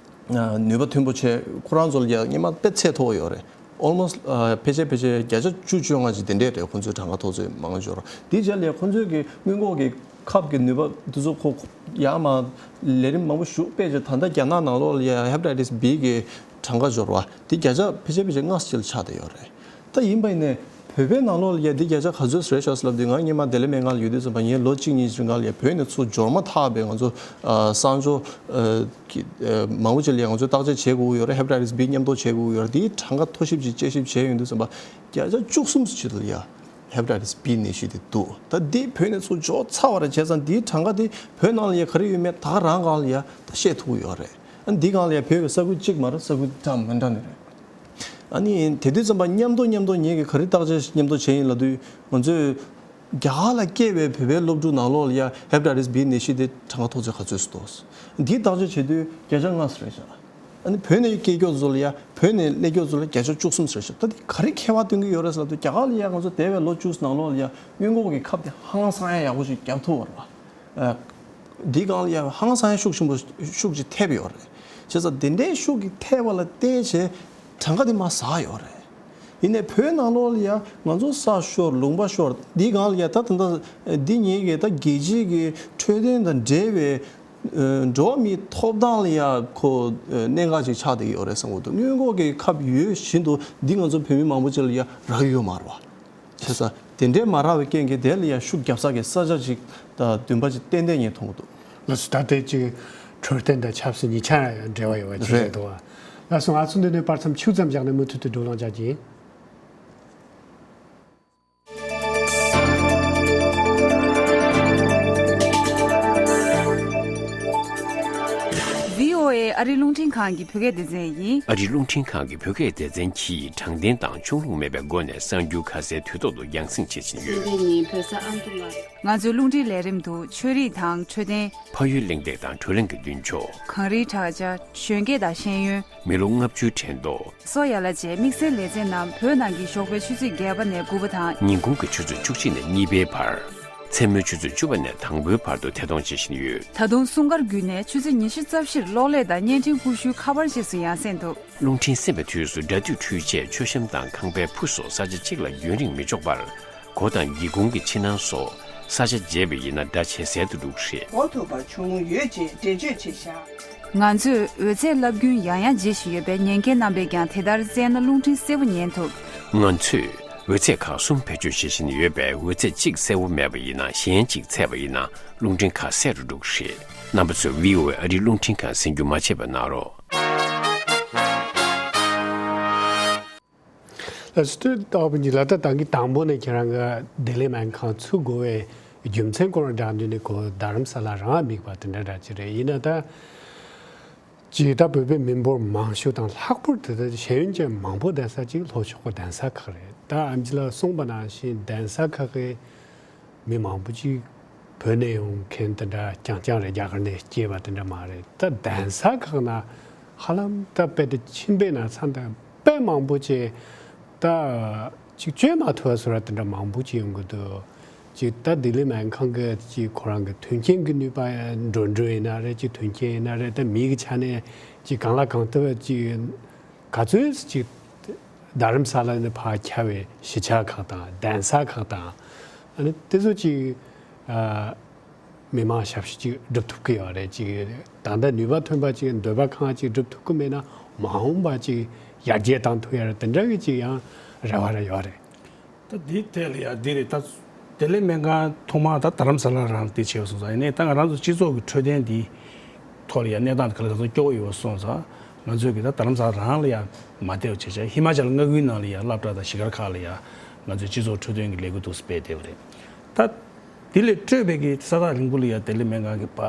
ནུས་པ་མཐོན་པོ་བྱས་ཁོ་རང་ཚོ་ལ་ཡང་སྔོན་མ་དཔེ་ཚད་མཐོ་བོ་ཡོད་རེད། ཨོལ་མོ་སི་ཊི་ཕལ་ཆེར་ཕལ་ཆེར་བརྒྱ་ཆ་བཅུ་བཅོ་ལྔ་ཅིག་དེ་འདྲས་རེད། ཁོང་ཚོའི་གྲངས་ཀ་ཐོབ་ཚད་མང་ཆེ་བ་དེའི་རྗེས་ལ་ཁོང་ཚོའི་གི་སྔོན་འགོག་གི་ཁབ་ཀྱི་ནུས་པ་དེ་ཚོ་ཁོ་ཡར་མར་ལས་རིམ་མང་པོ་ཞིག་སྤེལ་བྱས་ད་ལྟ་རྒྱ་ནག་ནང་ལོགས་ལ་ཡང་ཧེ་པ་ཊའི་ཊི་སི་བི་གི་གྲངས་ཀ་འབྱོར་བ་དེ་བརྒྱ་ཆ་ཕལ་ཆེར་ཕལ་ཆེར་ལྔ་ཙམ་ཅིག་ལ་ཆགས་བསྡད་ཡོད་རེད། ད་ཡིན་པ་ཡིན་ནའི་བོད་པའི་ནང་ལོགས་ལ་ཡ་འདི་བརྒྱ་ཆ་ག་ཚོད་རེད་ཤག་ལབ་དུས་ང་སྔོན་མ་བདེ་ལེགས་སྨན་ཁང་ལ་ཡོད་དུས་ཙམ་པ་ངས་ལོ་གཅིག་གཉིས་རིང་ག་ལ་ཡ་བོད་ནས་ཚུར་འབྱོར་མ་ཐག་པའི་ང་ཚོ་ཨ་གསང་སྤྱོད་ཨ་གི་ཨ་མང་པོ་ཅིག་ལ་ཡ་ང་ཚོས་བརྟག་དཔྱད་བྱེད་དགོས་ཀྱི་ཡོད་རེད། ཧེ་པ་ཊའི་ཊི་སི་བི་མཉམ་དུ་བྱེད་དགོས་ཀྱི་ཡོད་རེད། འདིའི་གྲངས་ཀ་ཐོ་ཞིབ་ཅིག་དཔྱད་ཞིབ་བྱས་ཡོང་དུས་ཙམ་པ་བརྒྱ་ཆ་བཅུ་གསུམ་ཙམ་ཅིག་ལ་ཡ་ཧེ་པ་ཊའི་ཊི་སི་བི་ནད་གཞི་དེ་འདུག་ད་འདི་བོད་ནས་ཚུར་འབྱོར་ཚར་བ་རེད། བྱས་ཙང་འདིའི་གྲངས་ཀ་དེ་བོད་ནང་ལ་ཡ་ག་རེ་ཡོད་མེད་ད་ག་རང་སྒང་ལ་ཡ་ད་ཤེས་ཐུབ་ཀྱི་ཡོད་རེད། ཨ་འདི་སྒང་ལ་ཡ་བོད་ཀྱི་ས་ཁུལ་གཅིག་མ་རེད། ས་ཁུལ་འདྲ་མི་འདྲ་ནས་རེད། ཨ་ནི་དེ་དུས་ཙམ་པ་མཉམ་དུ་མཉམ་དུ་ངེད་ཀྱིས་ག་རེ་བརྟག་དཔྱད་མཉམ་དུ་བྱས་ཡིན་ལབ་དུས་ང་ཚོས་རྒྱ་གར་ལ་སྐྱེས་པའི་བོད་པའི་སློབ་ཕྲུག་ནང་ལོགས་ལ་ཡ་ཧེ་པ་ཊའི་ཊི་སི་བི་ནད་གཞི་དེ་གྲངས་ཀ་ཐོབ་ཚད་ག་ཚོད་སུ་འདུག་འདིའི་བརྟག་དཔྱད་བྱེད་དུས་བརྒྱ་ཆ་ལྔ་ཙམ་རེད་ཤག་ཨ་ནི་བོད་ནས་སྐྱེས་མཁན་ཚོ་ལ་ཡ་བོད་ནས་སླེབས་མཁན་ཚོ་ལ་བརྒྱ་ཆ་བཅུ་གསུམ་ཙམ་རེད་ཤག་ད་འདི་ག་རེ་ཁྱད་པར་སྟོན་གྱི་ཡོད་རེད་ཟེར་ལབ་དུས་རྒྱ་གར་ལ་ཡ་ང་ཚོ་འདས་པའི་ལོ་བཅུ་ནང་ལོགས་ལ་ཡ་སྔོན་འགོག་གི་ཁབ་དེ་ཧང་སང་ཡ་ཡག་པོ་ཞིག་བརྒྱབ་ཐུབ་པ་རེད་བ། ཨ། འདི་སྒང་ལ་ཡང་ཧང་སང་ཡང་ཤུགས་ཆེན་པོ་ཤུགས་ཀྱིས་ཐེབས་ཡོད་རེད། བྱས་ཙང་དེ་འདྲའི་ཤུགས་ཀྱིས་ཐེབས་པ་ལ་བརྟེན་བྱས་གྲངས་ཀ་དེ་མར་ཟག་ཡོད་རེད། ཡིན་ནའི་བོད་ནང་ལོགས་ལ་ཡང་ང་ཚོ་ས་ཤོར་ལུང་པ་ཤོར་འདི་སྒང་ལ་ཡང་ད་ད་ལྟ་འདི་ཉིད་ཀྱི་ད་རྒྱལ་སྤྱིའི་གི་འཕྲོད་བསྟེན་དང་འབྲེལ་བའི་ཨ་འགྲོ་བ་མིའི་ཐོབ་ཐང་ལ་ཡང་ཁོ་ཨ་གནད་འགག་ཅིག་ཆགས་བསྡད་ཡོད་རེད་བསམ་གྱི་འདུག་སྔོན་འགོག་གི་ཁབ་ཡོད་བཞིན་དུ་འདི་ང་ཚོ་བོད་མི་མང་པོ་ཅིག་ལ་ཡང་རག་གི་ཡོད་མ་རེད་བ། བྱས་ཙང་དེ་འདྲའི་མ་རག་པའི་རྐྱེན་གྱིས་དེ་ལ་ཡང་ཤུགས་རྒྱབ་ས་གི་ས་ཆ་ཅིག་དང་འདུན་པ་ཅིག་ཏན་ཏན་ངས་མཐོང་གི་འདུག་ལགས་སོ། ད་ལྟའི་ཅིག་འཕྲོད་བསྟེན་དང་ཆབ་སྲིད་གཉིས་ཆ་འབྲེལ་བ་ཡོད་པ་ཅིག་རེད་རེད་འདུག་བ། ལགས་སོ། ང་ཚོ་འདི་ནས་བར་མཚམས་ཆུང་ཙམ་བཞག་ནས་མུ་མཐུད་དུ་བགྲོ་གླེང་བྱ་རྒྱུ་ཡིན། བྷི་ཨོ་ཨེ་ཨ་རིའི་རླུང་འཕྲིན་ཁང་གི་བོད་སྐད་སྡེ་ཚན་ཡིན། ཨ་རིའི་རླུང་འཕྲིན་ཁང་གི་བོད་སྐད་སྡེ་ཚན་གྱིས་དྲང་བདེན་དང་ཕྱོགས་ལྷུང་མེད་པའི་སྒོ་ནས་གསར་འགྱུར་ཁ་གསལ་དུས་ཐོག་ཏུ་རྒྱང་སྲིང་བྱེད་བཞིན་ཡོད། སྲིད་འཛིན་ནི་བོད་ས་ཨ་མདོ་ལ། ང་ཚོའི་རླུང་འཕྲིན་ལས་རིམ་དུ་ཆོས་རིག་དང་འཕྲོད་བསྟེན། ཕ་ཡུལ་གླེང་སྟེགས་དང་བགྲོ་གླེང་གི་མདུན་ཕྱོགས། གངས་རིའི་བྲག་ཅ། གཞོན་སྐྱེས་དང་ཤེས་ཡོན། མི་ལོ་ལྔ་བཅུའི་དྲན་ཐོ། སོགས་ཡ་ལ་བཅས་དམིགས་བསལ་ལེ་ཚན་རྣམས་བོད་ནང་གི་ཞོགས་པའི་ཆུ་ཚོད་བརྒྱད་པ་ནས་དགུ་པ་དང་། ཉིན་གུང་གི་ཆུ་ཚོད་བཅུ་གཅིག་ནས་གཉིས་པའི་བར། མཚན་མོའི་ཆུ་ཚོད་བཅུ་པ་ནས་དང་པོའི་བར་དུ་ཐད་གཏོང་བྱེད་བཞིན་ཡོད། ད་དུང་སྲུང་སྐར་བརྒྱུད་ནས་ཆུ་ཚོད་ཉི་ཤུ་རྩ་བཞིར་གློག་ཀླད་དང་བརྙན་འཕྲིན་ཀུ་ཤུའི་ཁ་པར་བཅས་སུ་ཡང་གསན་ཐུབ། རླུང་འཕྲིན་གསན་པའི་དུས་སུ་སྒྲ་སྡུད་འཕྲུལ་ཆས་མཆོད་བཤམས་དང་ཁང་པའི་ཕུ་སོགས་ས་ཆ་གཅིག་ལ་རྒྱུན་རིང་མི་འཇོག་པར། སྒོ་དང་སྒེའུ་ཁུང་གི་ཕྱི་ནང་སོགས་ས་ཆ་བརྗེ་བས་ཡིན་ན་སྒྲ་ཇེ་གསལ་དུ་འགྲོ་གི་རེད། གོ་ཐུབ་པ་བྱུང་ཡོད་ཅེས་འགྲེལ་བརྗོད་བྱས་བཞག་ང་ཚོས་འོད་ཚད་རླབས་རྒྱུན་ཡང་ཡང་འབྱེད་བཞིན་ཡོད་པས་ཉན་མཁན་རྣམ་པས་ཀྱང་དེ་ལྟར་གསན་ན་རླུང་འཕྲིན་གསལ་པོ་ཉན་ཐུབ། ང་ཚོས་འོད་ཚད་ཁག་གསུམ་བེད་སྤྱོད་བྱེད་བཞིན་ཡོད་པས་འོད་ཚད་གཅིག་གསལ་པོ་མེད་པ་ཡིན་ན་གཞན་གཅིག་ཚད་པ་ཡིན་ན་རླུང་འཕྲིན་ཁ་གསལ་རུ་འགྲོ་གི་རེད། རྣམ་པ་ཚོས་བྷི་ཨོ་ཨེ་ཨ་རིའི་རླུང་འཕྲིན་ཁང་གསན་རྒྱུ་མ་བརྗེད་པ་གནང་རོགས། ལགས་སོ། ཨ་བུ་ཉི་ལགས། ད་ད་གིན་དང་པོ་ནས་ཁྱེད་རང་གིས་བདེ་ལེགས་སྨན་ཁང་ཚུགས་དགོས་པའི་རྒྱུ་མཚན་སྐོར་བསྒྲགས་དུས་ནས་ཁོ་རྡ་རམ་ས་ལ་རང་དམིགས་པ་དེ་འདྲ་འདྲ་ཅིག་རེད། ཡིན་ན་ད་ཇི་ལྟ་བོད་པའི་མི་འབོར་མང་ཤོས་དང་ལྷག་པར་དུ་ད་ཤེས་ཡོན་ཅན་མང་པོ་ལྡན་ས་ཅིག་ལྷོ་ཕྱོགས་པ་གདན་ས་ཁག་རེད། ད་ཨེམ་ཆི་ལགས་གསུངས་པ་ནང་བཞིན་གདན་ས་ཁག་གི་མི་མང་པོ་ཅིག་བོད་ནས་ཡོང་མཁན་དེ་འདྲ་རྐྱང་རྐྱང་རེད། རྒྱ་གར་ནས་སྐྱེས་པ་དེ་འདྲ་མ་རེད། ད་གདན་ས་ཁག་ན་ ཧ་ལམ་ད་དཔེ་དེ་ཕྱིན་པའི་ན་ཚ་འདི་དཔེ་མང་པོ་ཅིག་ད་ཅིག་བཅོས་མ་ཐུབ་པ་བཟོ་འདྲ་དེ་འདྲ་མང་པོ་ཅིག་ཡོང་གི་འདུག་ཅིག་ད་ལྡི་ལི་སྨན་ཁང་གི་ཅིག་ཁོ་རང་གི་མཐུན་རྐྱེན་གྱི་ནུས་པ་འགྲོ་འགྲོ་ཡིན་ན་རེད། ཅིག་མཐུན་རྐྱེན་ཡིན་ན་རེད། ད་མི་གི་ཆ་ནས་ཅིག་གང་ལ་གང་ཐུབ་ཅིག་ག་ཚོད་ཅིག་རྡ་རམ་ས་ལ་ནས་ཕར་ཁྱབ་པའི་གཞིས་ཆགས་ཁག་དང་གདན་ས་ཁག་དང་ཨ་ནི་དེ་ཚོ་ཅིག་ཨ། མི་མང་ཞབས་ཞུ་ཅིག་སྒྲུབ་ཐུབ་ཀྱི་ཡོད་རེད། ཅིག་ད་ལྟ་ནུས་པ་ཐོན་པ་ཅིག་འདོད་པ་ཁེངས་ཅིག་སྒྲུབ་ཐུབ་ཀྱི་མེད་ན་མ་འོངས་པ་ཅིག་ཡར་རྒྱས་བཏང་ཐུབ་ཡ་རེད། དེ་འདྲ་གི་ཅིག་ཡང་རེ་བ་རེ་ཡོད་རེད། ད་འདི་ཐད་ལ་ཡ་འདི་རེད། ད་བདེ་ལེགས་སྨན་ཁང་ཐོག་མར་ད་རྡ་རམ་ས་ལ་རང་དེ་བྱས་པ་སོང་ཙང་། ཡིན་ནའི་ད་ང་རང་ཚོ་སྤྱི་ཚོགས་ཀྱི་འཕྲོད་བསྟེན་འདི་ཐོག་ལ་ཡ་གནས་སྟངས་དེ་ག་ལ་ག་ཚོད་སྐྱོ་བོ་ཡོད་པ་སོང་ཙང་། ང་ཚོས་ཀྱི་ད་རྡ་རམ་ས་ལ་རང་ལ་ཡ་མ་བལྟས་པ་བྱས་བྱས་ཧི་མ་ཅལ་མངའ་ཁུལ་ནང་ལ་ཡ་སློབ་གྲྭ་དང་གཞིས་སྒར་ཁག་ལ་ཡ་ང་ཚོས་སྤྱི་ཚོགས་འཕྲོད་བསྟེན་གྱི་ལས་འགུལ་འདུག་སེ་སྤེལ་བསྡད་པ་རེད། ད། དེ་ལས་སྤྲོས་པའི་གི་ས་ཐག་རིང་པོ་ལ་ཡ་བདེ་ལེགས་སྨན་ཁང་གི་པ་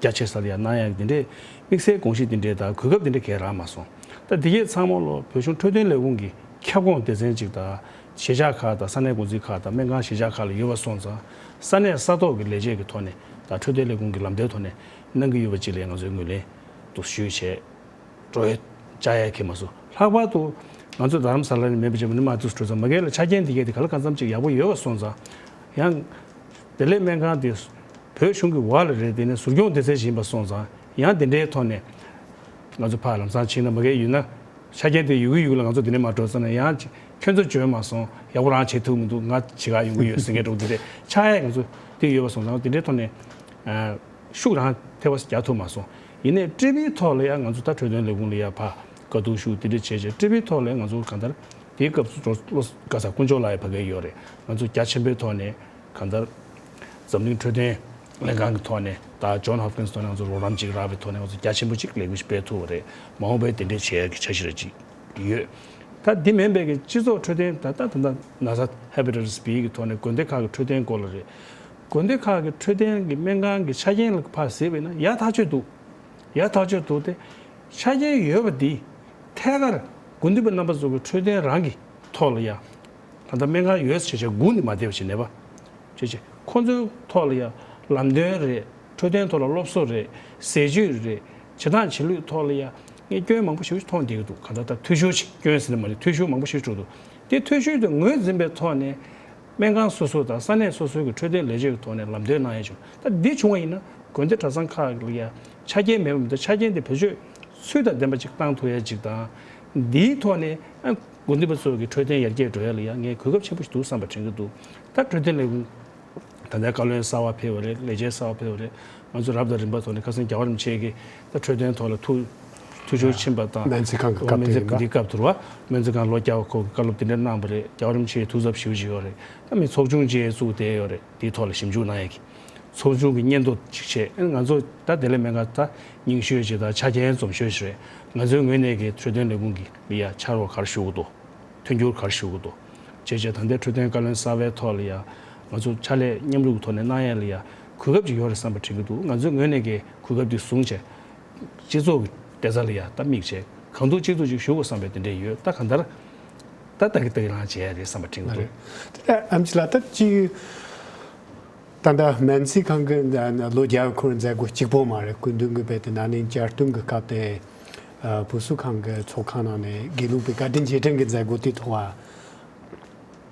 རྒྱ་ཆེ་ས་ལ་ཡ་གནང་ཡག་འདི་འདྲའི་དམིགས་བསལ་དགོངས་གཞི་འདི་འདྲའི་དང་གོ་སྐབས་འདི་འདྲའི་གས་རག་མ་སོང་། ད་འདི་གས་ཚང་མ་ལོ་བོད་གཞུང་འཕྲོད་བསྟེན་ལས་ཁུངས་ཀྱི་ཁྱབ་ཁོངས་སྡེ་ཚན་ཅིག་དང་གཞིས་ཆགས་ཁག་དང་ས་གནས་འགོ་འཛིན་ཁག་དང་སྨན་ཁང་གཞིས་ཆགས་ཁག་ལ་ཡོད་པ་སོང་ཙང་། ས་གནས་ས་ཐོག་གི་ལས་བྱེད་ཀྱི་ཐོག་ནས་དང་འཕྲོད་བསྟེན་ལས་ཁུངས་ཀྱི་ལམ་སྟོན་ཐོག་ནས་གནང་གི་ཡོད་པ་ཅིག་ལ་ང་ཚོས་ངོས་ལེན་དུ་ཞུས་བྱས། འགྲོ་ཡ་བཅའ་ཡ་ཁེལ་མ་སོང་། ལྷག་པར་དུ་ང་ཚོ་རྡ་རམ་ས་ལ་ནས་མེད་པ་བྱས་པ་ནི་མ་འདུག་འགྲོ་ཙང་མ་གལ་ལ་ཆ་རྐྱེན་འདི་གས་དེ་ག་ལ་གང་འཚམ་ཅིག་ཡག་པོ་ཡོད་པ་སོང་ཙང་། ཡང་བདེ་ལེགས་སྨན་ཁང་དེ་བོད་གཞུང་གི་འོག་ལ་རེད། དེ་ནས་ཟུར་སྐྱོང་སྡེ་ཚན་ཞིག་ཡིན་པ་སོང་ཙང་། ཡང་དེ་འདྲའི་ཐོག་ནས་ང་ཚོ་ཕར་ལམ་སང་ཕྱིན་ན་མ་གལ་ཡོད་ན་ཆ་རྐྱེན་དེ་ཡོད་གི་ཡོད་གི་ལ་ང་ཚོ་དེ་ནས་མ་འགྲོ་ཙང་ན་ཡང་ཁྱོད་ཚོ་འཇོན་མ་སོང་། ཡག་པོ་རང་བྱེད་ཐུབ་མི་འདུག་ང་བྱེད་ག་ཡོང་གི་ཡོད་ཟེར་མཁན་འདྲ་བོ་དེ་འདྲས་ཆགས་ཡ་ང་ཚོ་དེ་ཡོད་པ་སོང་ཙང་དེ་འདྲའི་ཐོག་ནས། ཤུགས་རང་ཐེ་བ་རྒྱག་ཐུབ་མ་སོང་། ཡིན་ནའི་ཊི་བིའི་ཐོག་ལ་ཡང་ང་ཚོ་ད་འཕྲོད་བསྟེན་ལས་ཁུངས་ལ་ཡང་ཕར་བཀའ་བསྡུར་ཞུ་དེ་འདྲ་བྱས་བྱས། ཊི་བིའི་ཐོག་ལ་ང་ཚོ་གང་ལྟར་དེའི་སྐབས་སུ་འགྲོ་བློ་ག་ས་དཀོན་མཆོག་ལགས་ཡི་ཕ་གི་ཡོད་རེད། ང་ཚོ་རྒྱ་ཆེན་པོའི་ཐོག་ནས་གང་ལྟར་འཛམ་གླིང་འཕྲོད་བསྟེན་ལྷན་ཁང་གི་ཐོག་ནས་ད་ཇོན་ཧོབ་ཀིན་སི་ཐོག་ནས་ང་ཚོ་རོགས་རམ་ཅིག་རག་པའི་ཐོག་ནས་ང་ཚོ་རྒྱ་ཆེན་པོ་ཅིག་ལས་འགུལ་ཞིག་སྤེལ་ཐུབ་པ་རེད། མ་འོངས་པའི་དེ་འདྲའི་བྱེད་ཡག་གི་འཆར་གཞི་རེ་ཅིག་ཡོད། ད་འདི་མིན་པའི་གི་སྤྱི་ཚོགས་འཕྲོད་བསྟེན་ད་ལྟ་ད་ལྟ་ན་ཚ་ཧེ་པ་ཊའི་ཊི་སི་བི་གི་ཐོག་ནས་དགོན་སྡེ་ཁག་གི་འཕྲོད་བསྟེན་སྐོར་ལ་རེད། དགོན་སྡེ་ཁག་གི་འཕྲོད་བསྟེན་གྱི་སྨན་ཁང་གི་ཆ་རྐྱེན་ལ་ཕར་གཟིགས་པ་ཡིན་ན་ཡག་ཐག་ཆོད་འདུག་ཡག་ཐག་ཆོད་འདུག་སྟེ། ཆ་རྐྱེན་ཡོད་པ་འདི་ཐད་ཀར་དགོན་སྡེ་པ་རྣམ་པ་ཚོ་གི་འཕྲོད་བསྟེན་རང་གི་ཐོག་ལ་ཡ། ད་ལྟ་སྨན་ཁང་ཡོད་ཟེར་བྱས་སྒུག་ནས་མ་བསྡད་པ་བྱས་ནས་པ། བྱས་བྱས་ཁོ་ཚོའི་ཐོག་ལ་ཡ་ལམ་སྟོན་རེད། འཕྲོད་བསྟེན་ཐོག་ལ་སློབ་གསོ་རེད། ཟས་བཅུད་རེད། བྱེད་སྟངས་བྱེད་ལུགས་ཐོག་ལ་ཡ་ངས་སྐྱོན་མང་པོ་ཞེ་པོ་ཅིག་མཐོང་བསྡད་ཀྱི་འདུག་གང་ལྟར་ད་འཐུས་ཤོར་ཅིག་སྐྱོན་ཟེར་ན་མ་རེད། འཐུས་ཤོར་མང་པོ་ཞེ་པོ་ཅིག་འགྲོ་འདུག་དེ་འཐུས་ཤོར་དེ་ངོས་འཛིན་པའི་ཐོག་ནས་སྨན་ཁང་སོ་སོ་དང་ས་གནས་སོ་སོའི་གི་འཕྲོད་བསྟེན་ལས་བྱེད་ཀྱི་ཐོག་ནས་ལམ་སྟོན་གནང་ཡ་བྱུང་། ད་འདི་བྱུང་བ་ཡིན་ན་དགོན་སྡེ་གྲྭ་ཚང་ཁག་ལ་ཡ་ཆ་རྐྱེན་མེད་པ་མི་འདུག་ཆ་རྐྱེན་དེ་བེད་སྤྱོད་ཚུལ་དང་ལྡན་པ་ཅིག་བཏང་ཐུབ་ཡ་ཅིག་དང་། འདིའི་ཐོག་ནས་ཨ་དགོན་སྡེ་པ་ཚོ་གི་འཕྲོད་བསྟེན་ཡར་རྒྱས་འགྲོ་ཡ་ལ་ཡ་ངས་གོ་སྐབས་ཆེན་པོ་ཞིག་འདུག་བསམ་པ་དྲན་གྱི་འདུག་ད་འཕྲོད་བསྟེན་ལས་ཁུངས་ད་ལྟའི་བཀའ་བློན་གསར་པ་ཕེབས་པ་རེད། ལས་བྱེད་གསར་པ་ཕེབས་པ་རེད། ང་ཚོ་རབ་དང་རིམ་པ་ཐོག་ནས་ཁ་སང་རྒྱལ་བ་རིན་པོ་ཆེ་གིས་ད་འཕྲོད་བསྟེན་ཐོག་ལ་ཐུགས་ཐུགས་ཕྱོགས་ཕྱིན་པ་དང་། སྨན་རྩིས་ཁང་གི་སྐབས་དེ་སྨན་རྩིས་ཁང་འདིའི་སྐབས་དུ་རུ་བ། སྨན་རྩིས་ཁང་ལོ་བརྒྱ་པ་ཁོ་གི་བཀའ་སློབ་དེ་འདྲ་གནང་བ་རེད། རྒྱལ་བ་རིན་པོ་ཆེའི་ཐུགས་འཚབ་ཞེ་པོ་ཅིག་ཡོད་རེད། ད་མི་ཚོགས་ཆུང་ཅིག་བཙུགས་བསྡད་ཡོད་རེད། དེའི་ཐོག་ལ་ཞིབ་འཇུག་གནང་ཡ་གི་ཚོགས་ཆུང་གི་སྙན་ཐོ་ཅིག་བྱས། ཨ་ནི་ང་ཚོ་ད་བདེ་ལེགས་སྨན་ཁང་ད་རྙིང་ཤོས་ཅིག་དང་ཆ་རྐྱེན་འཛོམས་ཤོས་ཅིག་རེད། ང་ཚོའི་ངོས་ནས་གི་འཕྲོད་བསྟེན་ལས་ཁུངས་ཀྱི་ལ་ཡ་ཕྱག་རོགས་ག་རེ་ཞུ་གི་འདུག་མཐུན་འགྱུར་ག་རེ་ཞུ་གི་འདུག་བྱས་བྱས་ད་ལྟའི་འཕྲོད་བསྟེན་བཀའ་བློན་གསར་པའི་ཐོག་ལ་ཡ་ང་ཚོ་ཕྱག་ལས་མཉམ་རུབ་ཀྱི་ཐོག་ནས་གནང་ཡ་ལ་ཡ་གོ་སྐབས་ཅིག་ཡོད་རེད་བསམ་པ་དྲན་གྱི་འདུག་ང་ཚོའི་ངོས་ནས་ཀྱི་གོ་སྐབས་འདི་བཟུང་བྱས་སྤྱི་ཚོགས་ཀྱི་བདེ་རྩ་ལ་ཡ་ད་དམིགས་བྱས་གང་ཐུབ་ཅི་ཐུབ་ཅིག་ཞུ་དགོས་བསམ་པའི་དེ་འདྲས་ཡོད། ད་གང་ལྟར་ད་ད་གི་ད་གི་རང་བྱས་ཡ་རེད་བསམ་པ་དྲན་གྱི་འདུག་རེད། དེ་ལྟར་ཨེམ་ཆི་ལགས་ད་ཅིག་ད་ལྟ་སྨན་རྩིས་ཁང་གི་ལོ་བརྒྱ་འཁོར་མཛད་སྒོ་གཅིག་པོ་མ་རེད། སྐུ་མདུན་གྱི་བོད་དུ་ན་ནིང་བསྐྱར་སྟོན་གྱི་སྐབས་དེ་བུ་གསོ་ཁང་གི་ཚོགས་ཁང་ནང་ནས་དགེ་ལུགས་པའི་བཀའ་དྲིན་རྗེས་དྲན་གྱི་མཛད་སྒོ་དེ་ཐོག་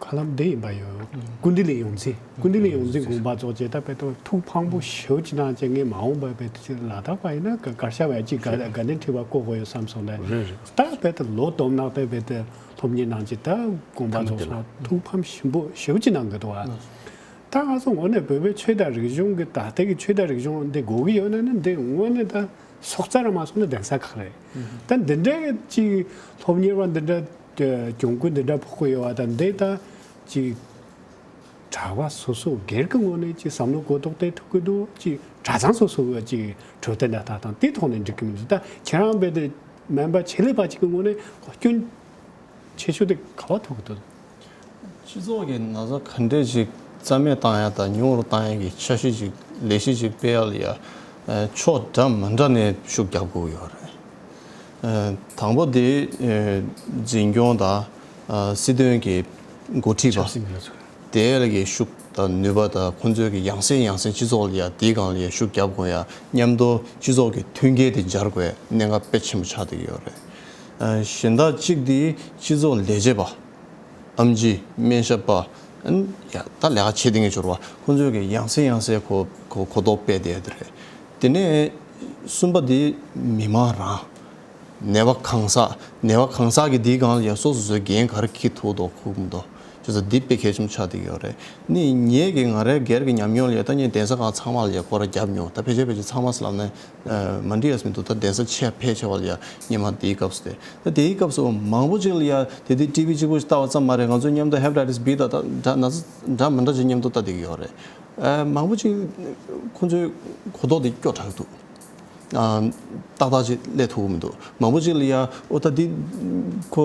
ཁ་ལམ་བདེ་ཡིན་པ་ཡོད། ཀུན་བདེ་གླིང་ཡོངས་འཛིན་ཀུན་བདེ་གླིང་ཡོངས་འཛིན་དགོངས་པ་རྫོགས་རྗེས་ད་དཔེ་ཐུགས་ཕངས་པོ་ཞེ་པོ་ཅིག་གནང་བྱས། ངས་མ་འོངས་པ་དཔེ་ལ་དྭགས་པ་ཡིན་ན་ག་གར་ཤ་བའི་ཅིག་དགའ་ལྡན་ཁྲི་པ་བསྐོ་དགོས་ཡོད་བསམ་སོང་ནས། ད་དཔེ་ལོ་བསྡོམས་ན་དཔེ་དཔེ་སློབ་གཉེར་གནང་བྱས་ད་དགོངས་པ་རྫོགས་སོང་། ཐུགས་ཕམ་ཞེ་པོ་ཞེ་པོ་ཅིག་གནང་གི་འདུག་ཨ། ད་ང་ཚོ་ངོས་ནས་བོད་པའི་ཆོས་དང་རིག་གཞུང་གི་ད་ལྟའི་གི་ཆོས་དང་རིག་གཞུང་འདི་དགོས་ཀྱི་ཡོད་ན་ནི་འདི་དངོས་གནས་ད་སྲོག་རྩ་ར་མ་སོང་ན་གདན་ས་ཁག་རེད། ད་འདི་འདྲའི་ཅིག་སློབ་གཉེར་བ་འདི་འདྲ་གྱོང་གུན་འདི་འདྲ་ཕོག་གི་ཡོད་པ་ད་འདི་ད་ཅིག་གྲྭ་པ་སོ་སོ་སྒེར་གྱི་ངོས་ནས་ཅིག་བསམ་བློ་གོ་རྟོགས་སྤེལ་ཐུབ་ཀྱི་འདུག་ཅིག་གྲྭ་ཚང་སོ་སོ་གི་ཅིག་གྲོས་བསྟུན་དང་ལྟ་སྟངས་དེ་ཐོག་ནས་འགྲིག་གི་མི་འདུག་ད་ཁྱེད་རང་རྦད་དེ་སྨན་པ་ཆེད་ལས་པ་ཅིག་གི་ངོས་ནས་སྐྱོན་ཆེ་ཤོས་དེ་ག་པར་ཐུག་གི་འདུག་སྤྱི་ཚོགས་ཀྱི་ན་ཚ་ག་འདྲས་ཅིག་རྩ་མེད་བཏང་ཡ་དང་ཉུང་རུ་བཏང་ཡ་གི་འཆར་གཞི་ཅིག་ལས་གཞི་ཅིག་སྤེལ་ཡ་ལ་ཡ་ཕྱོགས་འདྲ་མི་འདྲ་ནས་ཤུགས་རྒྱབ་དགོས་ཀྱི་ཡོད་རེད། དང་པོ་དེ་འཛིན་སྐྱོང་དང་སྲིད་དོན་གྱི་འགོ་ཁྲིད་པ་དེ་ལ་གི་ཤུགས་ དང་ནུས་པ་དང་ཁོང་ཚོའི་གི་ཡང་སེ་ཡང་སེ་སྤྱི་ཚོགས་ལ་ཡ་དེའི་སྒང་ལ་ཡ་ཤུགས་རྒྱབ་དགོས་ཡ། མཉམ་དུ་སྤྱི་ཚོགས་ཀྱི་མཐུན་རྐྱེན་དེ་སྦྱར་དགོས་ཡ་གནད་འགག་དཔེ་ཆེན་པོ་ཆགས་བསྡད་ཀྱི་ཡོད་རེད། ཨ་གཞན་དག་གཅིག་དེ་སྤྱི་ཚོགས་ལས་བྱེད་པ། ཨེམ་ཆི། སྨན་ཞབས་པ། ཨན་ཡ་ད་ལས་ཀ་བྱེད་བསྡད་མཁན་ཚོ་རེད་བ། ཁོང་ཚོས་གི་ཡང་སེ་ཡང་སེ་གོ་གོ་གོ་རྟོགས་སྤེལ་བསྡད་ཡ་དེ་རེད། དེ་ནས་གསུམ་པ་དེ་མི་མང་རང་། ནད་པ་གང་ཟག་ནད་པ་གང་ཟག་གི་དེའི་སྒང་ལ་ཡ་སོ་སོ་སོའི་འགན་ག་རེ་འཁྱེར་ཐུབ་འདུག་ཁུར་མི་འདུག་བྱས་ཙང་འདི་དཔེ་གལ་ཆེན་པོ་ཆགས་བསྡད་ཀྱི་ཡོད་རེད། ནི་ངེད་ཀྱི་ང་རའི་སྒེར་གྱི་ཉམས་མྱོང་ལ་ཡ་ད་ངས་གདན་ས་ཁག་ཚང་མ་ལ་ཡ་སྐོར་ར་བརྒྱབ་མྱོང་། ད་ཕལ་ཆེར་ཕལ་ཆེར་ཚང་མ་ཟེར་ལབ་ན་མ་འགྲིག་ཡ་མི་འདུག་ད་གདན་ས་ཆེ་ཕལ་ཆེ་བ་ལ་ཡ་སྔོན་མ་དེའི་སྐབས་སུ་དེ། ད་དེའི་སྐབས་སུ་མང་པོ་ཅིག་ལ་ཡ་དེ་དུས་ཊི་བི་གཅིག་པོ་ཞིག་ལྟ་བ་ཙམ་མ་རེད། ང་ཚོ་མཉམ་དུ་ཧེ་པ་ཊའི་ཊི་སི་བྷི་དང་ད་ད་ན་ཚ་འདྲ་མི་འདྲ་ཅིག་མཉམ་དུ་ལྟ་བསྡད་ཀྱི་ཡོད་རེད། ཨ་མང་པོ་ཅིག་ཁོང་ཚོའི་གོ་རྟོགས་དེ་སྐྱོ་དྲགས་འདུག་ཨ་ཏག་ཏག་ཅིག་སླེབས་ཐུབ་ཀྱི་མི་འདུག་མང་པོ་ཅིག་ལ་ཡ་ཨོ་ད་འདི་ཁོ་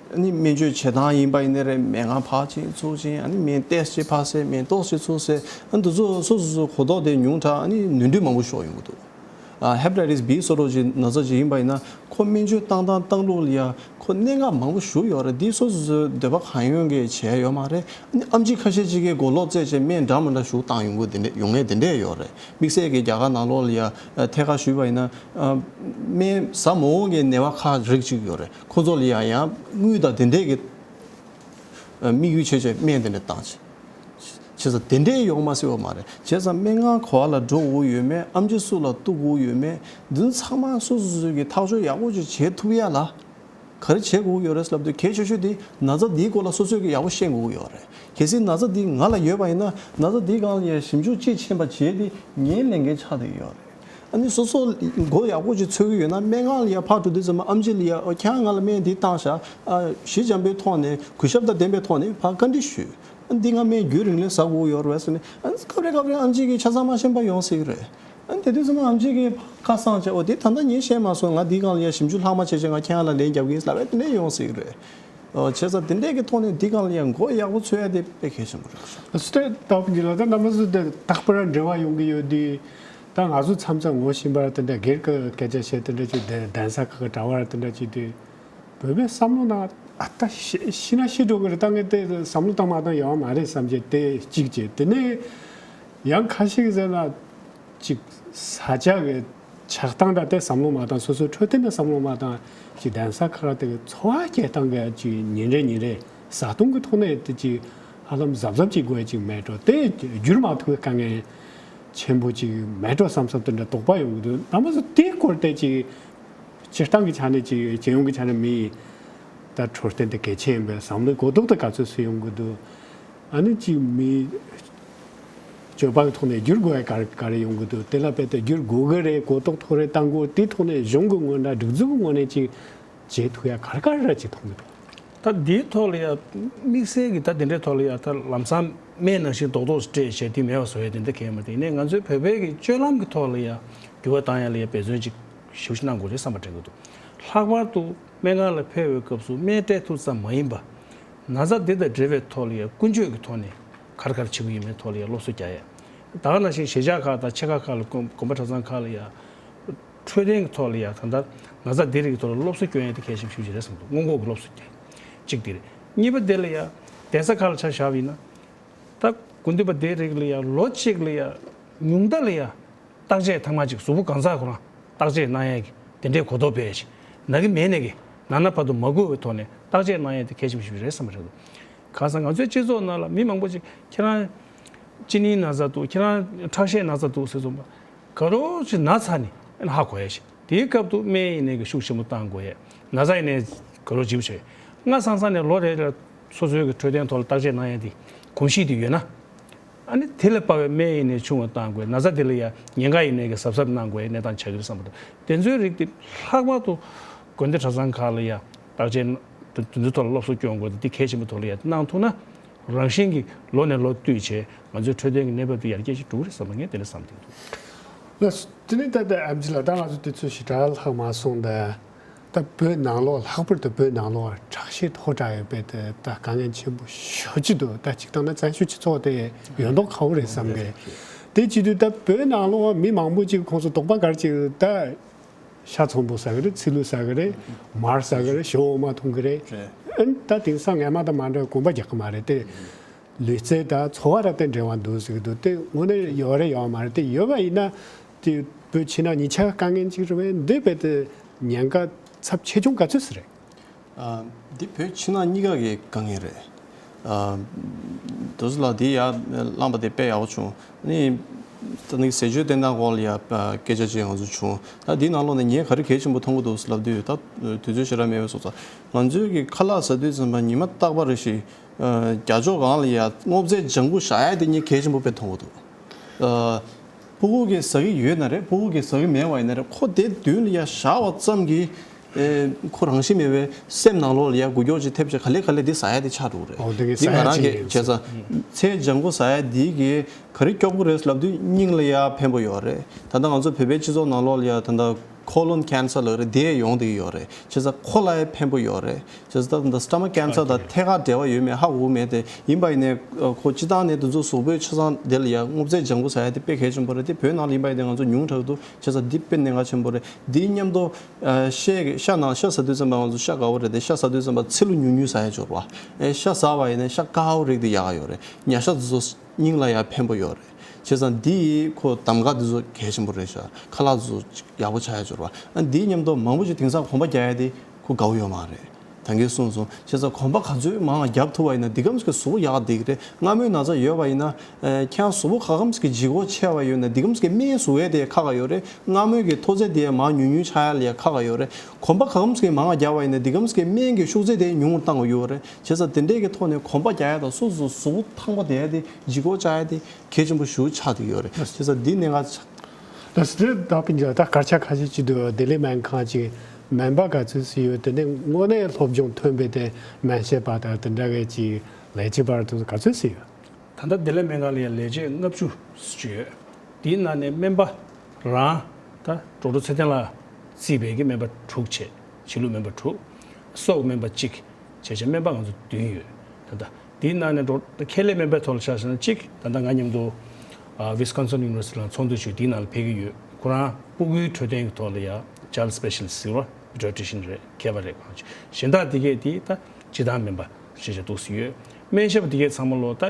ཨ་ནི་སྨན་བཅོས་བྱེད་སྟངས་ཡིན་པ་ཡིན་ནའི་རེད། སྨན་ཁང་ཕར་ཕྱིན་ཚུར་ཕྱིན། ཨ་ནི་སྨན་ཏོག་ཙམ་ཕར་བཟས། སྨན་ཏོག་ཙམ་ཚུར་བཟས། ཨ་ནི་འདི་ཚོ་སོ་སོ་སོ་གོ་རྟོགས་དེ་ཉུང་དྲགས། ཨ་ནི་ནོར་འཁྲུལ་མང་པོ་ཤོར་ཡོང་གི་འདུག་ཨ་ཧེ་པ་ཊའི་ཊི་སི་བྷི་སོགས་ཀྱི་ན་ཚ་ཅིག་ཡིན་པ་ཡིན་ན་ཁོ་སྨན་བཅོས་བཏང་སྟངས་བཏང་ལུགས་ལ་ཡ་ཁོ་གནད་འགག་མང་པོ་ཞིག་ཡོད་རེད། འདི་སོ་སོ་སོའི་འདོད་པ་གང་ཡོང་གིས་བྱས་ཡོད་མ་རེད། ཨ་ནི་ཨེམ་ཆི་ཁ་ཤས་ཅིག་གིས་གོ་ལོག་བཙལ་བྱས་སྨན་འདྲ་མི་འདྲ་ཞིག་བཏང་ཡོང་གི་དེ་འདྲ་ཡོང་མཁན་དེ་འདྲས་ཡོད་རེད། དམིགས་བསལ་གྱི་རྒྱ་གར་ནང་ལོགས་ལ་ཡ་ཐད་ཀར་ཞུས་པ་ཡིན་ན་ཨ་སྨན་ཟ་མ་འོངས་ཀྱི་ནད་པ་ཁག་རིགས་ཅིག་ཡོད་རེད། ཁོ་ཚོ་ལ་ཡ་ཡང་དངུལ་དང་དེ་འདྲས་ཀྱི་དམིགས་ཡུལ་བྱས་བྱས་སྨན་དེ་འདྲ་བཏང་བྱས། བྱས་ཙང་དེ་འདྲས་ཡོང་མ་སྲིད་པ་མ་རེད། བྱས་ཙང་སྨན་ཁང་ག་པར་ལ་འགྲོ་དགོས་ཡོད་མེད། ཨེམ་ཆི་སུ་ལ་གཏུག་དགོས་ཡོད་མེད། འདི་ཚང་མ་སོ་སོ་སོ་གིས་ཐག་གཅོད་ཡག་པོ་ཅིག་བྱེད་ཐུབ་ཡ་ལ། ག་རེ་བྱེད་དགོས་ཡོད་རེད་ལབ་དུས་གལ་ཆེ་ཤོས་དེ་ན་ཚ་འདིའི་སྐོར་ལ་སོ་སོས་ཀྱི་ཡག་པོ་ཤེས་དགོས་ཡོད་རེད། གལ་སྲིད་ན་ཚ་འདི་ང་ལ་ཡོད་པ་ཡིན་ན་ན་ཚ་འདིའི་སྒང་ལ་ཡ་ཞིབ་འཇུག་དཔྱིས་ཕྱིན་པ་བྱས་ཏེ་ངའི་ལས་འགན་ཆགས་བསྡད་ཡོད་རེད། ཨ་ནི་སོ་སོ་མགོ་ཡག་པོ་ཅིག་ཚོད་ཀྱི་ཡོད་ན་སྨན་ཁང་ལ་ཡ་ཕར་འགྲོ་དུས་ཙམ་པ་ཨེམ་ཆི་ལ་ཡ་ཨོ་ཁྱེད་རང་ང་ལ་སྨན་འདི་བཏང་ཤག་ཨ་གཞི་འགྱམ་པོའི་ཐོག་ནས་གུས་ཞབས་དང་ལྡན་པའི་ཐོག་ནས་ཕར་བཀའ་འདྲི་ཞུས། ཨ་འདི་ང་སྨན་རྒྱུན་རིང་ལོས་ཟ་དགོས་ཡོད་རེད་ཟེར་ནས། ཨ་ནི་སྐབས་རེ་སྐབས་རེ་ཨེམ་ཆི་གིས་ཆ་ཚང་མ་ཤེས་པ་ཡོང་སྲིད་ཀྱི་རེད། ཨ་ནི་དེ་དུས་ཙམ་པ་ཨེམ་ཆི་གིས་ཁ་གསང་བྱས་ཨོ་དེ་ད་ལྟ་ངས་ཤེས་མ་སོང་། ང་འདིའི་སྒང་ལ་ཡ་ཞིབ་འཇུག་ལྷག་མ་བྱས་བྱས་ང་ཁྱེད་རང་ལ་ལན་རྒྱབ་ཀྱི་ཡིན་ལབ་པས་དེ་འདྲས་ཡོང་སྲིད་ཀྱི་རེད། ཨོ་བྱས་ཙང་དེ་འདྲས་ཀྱི་ཐོག་ནས་འདིའི་སྒང་ལ་ཡ་མགོ་ཡག་པོ་ཚོད་ཡ་དེ་དཔེ་གལ་ཆེན་པོ་རེད། སུ་ཏེ་ཏོག་འདི་ལ་ད་རྣམ་པ་ཚོ་དེ་རྟག་པར་འབྲེལ་བ་ཡོང་གི་ཡོད་དུས། ད་ང་ཚོ་མཚམས་མཚམས་ངོ་ཤེས་པ་དེ་འདྲ་སྒེར་གྱི་སྐད་ཆ་བཤད་དེ་འདྲ་ཅིག་གདན་ས་ཁག་གི་གྲྭ་བ་དེ་འདྲ་ཅིག་དུས། བོད་པའི་བསམ་བློ་ནང་ཨ་ད་ཤི་ཤི་ན་ཤི་འགྲོ་གི་རེད། ད་ངས་དེ་བསམ་བློ་བཏང་མ་བཏང་ཡོད་མ་རེད་བསམ་གྱི་དེ་གཅིག་བྱས། དེ་ནས་ཡང་ཁ་ཤས་ཀྱིས་ཟེར་ན་ཅིག་ས་ཆ་གི་ཆགས་སྟངས་འདྲ་དེ་བསམ་བློ་མ་བཏང་། སོ་སོའི་འཕྲོད་བསྟེན་དེ་བསམ་བློ་མ་བཏང་། ཅིག་གདན་ས་ཁག་དེ་གི་འཚོ་བ་སྐྱེལ་སྟངས་གི་ཅིག་ཉིན་རེ་ཉིན་རེ་བཟའ་བཏུང་གི་ཐོག་ནས་དེ་ཅིག་ཧ་ལམ་གཟབ་གཟབ་ཅིག་དགོས་ཅིག་མེད་འགྲོ། དེ་བསྒྱུར་མ་ཐུབ་པའི་དཀའ་ངལ་ཆེན་པོ་ཅིག་མེད་འགྲོ་བསམ་བསམ་དེ་འདྲ་དོགས་པ་ཡོང་གི་འདུག་རྣམ་པ་ཚོ་དེའི་སྐོར་དེ་ཅིག་སྤྱིར་བཏང་གི་ཆ་ནས་ཅིག་སྤྱི་ཡོངས་ཀྱི་ཆ་ནས་མི་ད་འཕྲོད་བསྟེན་དེ་གལ་ཆེན་ཡིན་པའི་བསམ་བློའི་གོ་རྟོགས་དེ་ག་ཚོད་སུ་ཡོང་གི་འདུག་ཨ་ནི་ཅིག་མི་སྤྱོད་པ་གི་ཐོག་ནས་བསྒྱུར་དགོས་ཡ་ག་རེ་ག་རེ་ཡོང་གི་འདུག་དེ་ལ་དཔེ་དེ་བསྒྱུར་དགོས་གི་རེད། གོ་རྟོགས་ཐོག་རེ་བཏང་དགོས། དེའི་ཐོག་ནས་གཞུང་གི་ངོས་ནས་སྒྲིག་འཛུགས་ཀྱི་ངོས་ནས་ཅིག་བྱེད་ཐུབ་ཡ་ག་རེ་ག་རེ་ར་ཅིག་མཐོང་གི་འདུག་ད་འདིའི་ཐོག་ལ་ཡ་དམིགས་བསལ་གྱི་ད་དེ་འདྲའི་ཐོག་ལ་ཡ་ད་ལམ་སང་སྨན་ནང་བཞིན་རྡོག་རྡོག་སྤྲད་བྱས་དེ་མེད་པ་བཟོ་ཡ་དེ་འདྲ་གང་ཡང་མ་རེད། ཡིན་ནའི་ང་ཚོའི་བོད་པའི་གི་སྤྱོད་ལམ་གྱི་ཐོག་ལ་ཡ་འགྱུར་བ་བཏང་ཡ་ལ་ཡ་འབད་བརྩོན་ཅིག་ཞེ་པོ་ཅིག་གནང་དགོས་རེད་བསམ་པ་དྲན་གྱི་འདུག་ལྷག་པར་དུ་སྨན་ཁང་ལ་ཕེབས་པའི་སྐབས་སུ་སྨན་སྤྲད་ཐུབ་ཙམ་མ་ཡིན་པ། ན་ཚ་འདི་དང་འབྲེལ་བའི་ཐོག་ལ་ཡ་ཀུན་སྤྱོད་ཀྱི་ཐོག་ནས་ག་རེ་ག་རེ་བྱེད་དགོས་ཡོད་མེད་ཐོག་ལ་ཡ་སློབ་གསོ་རྒྱག་ཡ། ད་ག་ནང་བཞིན་གཞིས་ཆགས་ཁག་དང་ཆེ་ཁག་ཁག་ལ་དགོན་དགོན་པ་གྲྭ་ཚང་ཁག་ལ་ཡ། འཕྲོད་བསྟེན་གྱི་ཐོག་ལ་ཡ་ད་ལྟ་ན་ཚ་འདི་རིགས་ཀྱི་ཐོག་ལ་སློབ་གསོ་སྐྱོན་ཡ་དེ་གལ་ཆེན་པོ་ཞེ་པོ་ཅིག་རེད་བསམ་འདུག་སྔོན་འགོག་གི་སློབ་གསོ་རྒྱག་གཅིག་དེ་རེད། གཉིས་པ་དེ་ལ་ཡ་གདན་ས་ཁག་ལ་ཆ་བཞག་པ་ཡིན་ན། ད་དགུན་དུས་པ་དེ་རིགས་ལ་ཡ་ལོ་གཅིག་ལ་ཡ་ཉུང་མཐའ་ལ་ཡ་བརྟག་དཔྱད་ཐེངས་མ་གཅིག་གཟུགས་པོ་གང་ཚང་ཁོ་རང་བརྟག་དཔྱད་གནང་ཡ་གི་དེ་འདྲའི་གོ་རྟོགས་སྤེལ་ཞིག་ན་གི་མེད་ནས་གི་ན་ན་བར་དུ་མ་འགོས་པའི་ཐོག་ནས་བརྟག་དཔྱད་གནང་ཡ་དེ་གལ་ཆེན་པོ་ཞིག་རེད་བསམ་པ་རེད་འདུག་གང་ཟེར་ང་ཚོའི་སྤྱི་ཚོགས་ནང་ལ་མི་མང་པོ་ཅིག་ཁྱེད་རང་གཅིན་སྙི་ན་ཚ་འདུག་ཁྱེད་རང་ཁྲག་ཤེད་ན་ཚ་འདུག་ཟེར་སོང་པ། ག་རོ་ཅིག་ན་ཚ་ནི་ཧ་གོ་ཡ་ཞིག་དེའི་སྐབས་དུ་སྨན་ཡིན་ནའི་གི་ཤུགས་ཆེན་པོ་བཏང་དགོས་ཡ། ན་ཚ་ཡིན་ནའི་ག་རོ་ལྗིད་པོ་ཆེ། སྔ་སང་སང་ནས་ལོ་རེ་རེར་སོ་སོའི་གི་འཕྲོད་བསྟེན་ཐོག་ལ་བརྟག་དཔྱད་གནང་ཡ་དེ་གོམས་གཤིས་དེ་ཡོད་ན། ཨ་ནི་དེ་ལས་དཔའ་བའི་སྨན་ཡིན་ནའི་ཆུང་བ་བཏང་དགོས། ན་ཚ་དེ་ལ་ཡ་ཉེན་ཁ་ཡིན་ནའི་གི་གཟབ་གཟབ་གནང་དགོས་ཡ་གནས་སྟངས་ཆགས་ཀྱི་རེད་བསམ་པ་དང་དེ་ཚོའི་རིགས་དེ་ལྷག་པར་དུ་དགོན་སྡེ་གྲྭ་ཚང་ཁག་ལ་ཡ་བརྟག་དཔྱད་དེ་ཚོའི་ཐོག་ལ་སློབ་གསོ་སྐྱོན་དགོས་དེ་དེ་གལ་ཆེན་པོ་ཐོག་ལ་ཡ་གནང་ཐུབ་ན། རང་བཞིན་གྱིས་ལོ་ནས་ལོ་བསྟུད་བྱས་ང་ཚོའི་འཕྲོད་བསྟེན་གྱི་གནས་བབ་དེ་ཡར་རྒྱས་ཤིག་འགྲོ་གི་རེད་བསམ་པ་ངས་དེ་འདྲ་བསམ་གྱི་འདུག་ལགས་སོ། དེ་ནས་ད་ལྟ་ཨེམ་ཆི་ལགས་ད་ང་ཚོ་དུས་ཚོད་ཞེ་དྲག་ལྷག་མ་སོང་ད། ད་བོད་ནང་ལོགས་ལྷག་པར་དུ་བོད་ནང་ལོགས་དྲག་ཤེད་མཐོ་དྲགས་ཡོད་པའི་དེ་ད་དཀའ་ངལ་ཆེན་པོ་ཞེ་པོ་ཅིག་འདུག་ད་གཅིག་བཏང་ན་བཙན་བྱོལ་སྤྱི་ཚོགས་དེ་ཡོད་མདོག་ཁ་པོ་རེད་བསམ་གི། དེ་བྱེད་དུས་ད་བོད་ནང་ལོགས་མི་མང་པོ་ཅིག་ཁོང་ཚོ་དོགས་པ་ག་རེ་ཅིག་ད། ཤ་ཚོན་པོ་ཟ་གི་རེད། ཚིལ་ལུ་ཟ་གི་རེད། མར་ཟ་གི་རེད། ཞོ་འོ་མ་འཐུང་གི་རེད། རེད། ཨན་ད་དེང་སང་སྔ་མ་དང་མ་འདྲ་བ་གོམ་པ་རྒྱག་གི་མ་རེད་དེ། ལུས་རྩལ་དང་འཚོ་བ་ར་དེ་འབྲེལ་བ་འདུག་ཟེར་གི་འདུག་དེ་དངོས་གནས་ཡོད་རེད་ཡོད་མ་རེད། དེ་ཡོད་པ་ཡིན་ན་དེ་བོད་ཕྱི་ནང་གཉིས་ཆ་དཀའ་ངལ་ཅིག་རེད་པས། འདི་བས་དེ་ཉེན་ཁ་ཚབས་ཆེ་ཆུང་ག་ཚོད་ཙམ་རེད། ཨ། འདི་བོད་ཕྱི་ནང་གཉིས་ཀ་གི་དཀའ་ངལ་རེད། ཨ། དོ་ཚོ་ལགས་འདི་ཡར་བླངས་པ་དེ་དཔེ་ཡག་པོ་བྱུང་། ཨ་ནི་ད་ནི་ཟས་སྤྱོད་བསྟེན་སྟངས་སྐོར་ལ་ཡ་སྐད་ཆ་ཅིག་ང་ཚོ་བྱུང་། ད་འདི་ནང་ལོགས་ནས་ངས་ག་རེ་གལ་ཆེན་པོ་མཐོང་གི་འདུག་ལབ་དུས། ད་དུས་ཚོད་ཞེ་དྲག་མེད་པའི་སོང་ཙང་། ང་ཚོའི་གི་ཁ་ལག་ཟ་དུས་ཙམ་པ་ཉི་མ་རྟག་པར་རེ་ཞིག་ཨ། རྒྱ་ཕྱོགས་སྒང་ལ་ཡ་སྔོ་ཚལ་ལྗང་གུ་བཞག་ཡ་དེ་ངས་གལ་ཆེན་པོ་དཔེ་མཐོང་གི་འདུག་ཨ། ཕྲུ་གུ་གིས་ཟ་གི་ཡོད་ན་རེད། ཕྲུ་གུ་གིས་ཟ་གི་མེད་པ་ཡིན་ན་རེད། ཁོ་དེ་མདུན་ལ་ཡ་བཞག་པ་ཙམ་གྱིས། ཨེ། ཁོ་རང་བཞིན་མེད་པའི་སེམས་ནང་ལོགས་ལ་ཡ་འགུལ་སྐྱོད་ཅིག་ཐེབས་བྱས་ག་ལེ་ག་ལེ་འདི་ཟ་ཡ་དེ་ཆགས་འགྲོ་གི་རེད། འོ་དེ་གི་འདི་ཟ་ང་ཡ་རང་ཅིག་གིས་ཡིན་བྱས་ཙང་། ཚལ་ལྗང་གུ་ཟ་ཡ་འདི་གིས་ག་རེ་སྐྱོབ་གི་རེད་ལབ་དུས་སྙིང་ལ་ཡ་ཕན་པོ་ཡོད་རེད། ད་ལྟ་ང་ཚོ་བོད་པའི་སྤྱི་ཚོགས་ནང་ལོགས་ལ་ཡ་ད་ལྟ་colon cancer ལབ་རེད། དེ་ཡོང་བསྡད་ཀྱི་ཡོད་རེད། བྱས་ཙང་ཁོ་ལ་ཡ་ཕན་པོ་ཡོད་རེད། བྱས་ཙང་ད་stomach cancer དང་ཐད་ཀར་འབྲེལ་བ་ཡོད་མེད་ཧ་གོ་གི་མེད་དེ། ཡིན་པ་ཡིན་ནའི་ཁོ་སྤྱི་བཏང་ནས་དེ་ཚོ་གཟུགས་པོའི་ཆ་ཚང་དེ་ལ་ཡ་སྔོ་ཚལ་ལྗང་གུ་ཟ་ཡ་དེ་དཔེ་གལ་ཆེན་པོ་རེད། དེ་བོད་ནང་ལ་ཡིན་པ་ཡིན་ནའི་ང་ཚོ་ཉུང་དྲགས་འདུག་བྱས་ཙང་འདི་དཔེ་གནད་འགག་ཆེན་པོ་རེད། འདི་མཉམ་དུ་ཨ། ཤ་གི་ཤ་ནང་ཤ་ཟ་དུས་ཙམ་པ་ང་ཚོ་ཤ་དགའ་པོ་རེད་དེ། ཤ་ཟ་དུས་ཙམ་པ་ཚིལ་ལུ་ཉུང་ཉུང་ཟ་ཡ་འབྱོར་བ། ཨེ། ཤ་ཟ་བ་ཡིན་ནའི་ཤ་དཀར་པོ་རིགས་དེ་ཡག་ག་ཡོད་རེད། ཉ་ཤ་དེ་ཚོ་སྙིང་ལ་ཡ་ཕན་པོ་ཡོད་རེད། བྱས་ཙང་འདི་ཁོ་གདམ་ག་འདི་ཚོ་གལ་ཆེན་པོ་རེད་ཤག་ཁ་ལག་ཚོ་ཡག་པོ་ཆགས་ཡ་འབྱོར་བ། ཨ། འདིའི་མཉམ་དུ་མང་པོ་ཞིག་དེང་སང་གོམ་པ་རྒྱག་ཡ་དེ་ཁོ་དགའ་པོ་ཡོད་མ་རེད། ད་གིན་གསུངས་སོང་། བྱས་ཙང་གོམ་པ་ག་ཚོད་མང་བ་རྒྱབ་ཐུབ་པ་ཡིན་ན་འདི་གམ་ཞིག་གི་གཟུགས་པོ་ཡག་བསྡད་ཀྱི་རེད། རྔ་མོང་ན་ཚ་ཡོད་པ་ཡིན་ན། ཨ། ཁྱེད་རང་གཟུགས་པོ་ག་གམ་ཞིག་གི་ལྗིད་ཁོག་ཆེ་བ་ཡོད་ན་འདི་གམ་ཞིག་གི་སྨན་ཟུག་ཡ་དེ་ཁག་ཁག་ཡོད་རེད། རྔ་མོང་གི་མཐོ་ཚད་དེ་མར་ཉུང་ཉུང་ཆགས་ཡ་ལ་ཡ་ཁག་ཁག་ཡོད་རེད། གོམ་པ་ག་གམ་ཞིག་གི་མང་བ་རྒྱབ་པ་ཡིན་ན་འདི་གམ་ཞིག་གི་སྨན་གྱི་ཤུགས་ཚད་དེ་ཉུང་རུ་བཏང་དགོས་ཡོད་རེད། བྱས་ཙང་དེ་འདྲའི་གི་ཐོག་ནས་གོམ་པ་རྒྱག་ཡ་དང་སོ་སོ་གཟུགས་པོ་ཐང་པོ་བསྡད་ཡ་དེ་ལྗིད་ཁོག་བཅག་ཡ་དེ་གལ་ཆེན་པོ་ཞེ་པོ་ཆགས་བསྡད་ཡོད་རེད། བྱས་ཙང་འདི་གནད་འགག་ཆགས། ལགས་སོ། དེ་ད་ཕན་ཆད་ད་སྐར་ཆ་ཁ་ཤས་ཅིག་འདུག་བདེ་ལེགས་སྨན་ཁང་ཅིག་སྨན་པ་ག་ཚོད་ཙམ་ཡོད། དེ་ནས་དངོས་གནས་སློབ་སྦྱོང་ཐོན་པའི་དེ་སྨན་ཞབས་པ་དང་དེ་འདྲ་བའི་ཅིག་ལས་བྱེད་པ་དེ་ག་ཚོད་ཙམ་ཡོད། ད་ལྟ་བདེ་ལེགས་སྨན་ཁང་ལ་ཡང་ལས་བྱེད་ལྔ་བཅུ་ཙམ་ཡོད། དེའི་ནང་ནས་སྨན་པ་རང་ད་ཌོག་ཊར་ཚེ་བརྟན་ལགས་བརྩིས་པའི་གི་སྨན་པ་དྲུག་བྱས། གཞིས་ལུས་སྨན་པ་དྲུག་སོག་སྨན་པ་གཅིག་བྱས་བྱས་སྨན་པ་ང་ཚོ་བདུན་ཡོད། ད་ལྟ་དེའི་ནང་ནས་ཌོག་ཊར་ཁྱད་ལས་སྨན་པའི་ཐོག་ལ་ཆ་བཞག་ན་གཅིག་ད་ལྟ་ང་མཉམ་དུ་ཨ་ཝི་སི་ཀོན་སིན་ཡུ་ནི་ཝར་སི་ཊི་ལ་ཚོགས་འདུ་ཞུས། དེའི་ནང་ལ་ཕེབས་ཀྱི་ཡོད། ཁོ་རང་སྤུ་གུའི་འཕྲོད་བསྟེན་གྱི་ཐོག་ལ་ཡ་ཅའི་ལྡི་སི་པེ་ཤལ་ལི་སི་ཊི་ཟེར་བ་པི་ཌི་ཡ་ཊི་རི་ཤན་རེད། མཁས་པ་རེད། གང་ཅི་གཞན་དག་དེ་གས་དེ་ད་སྤྱིར་བཏང་སྨན་པ་ཞེས་བྱ་འདུག་སེ་ཡོད། སྨན་ཞབས་དེ་གས་ཚང་མ་ལོ་ད་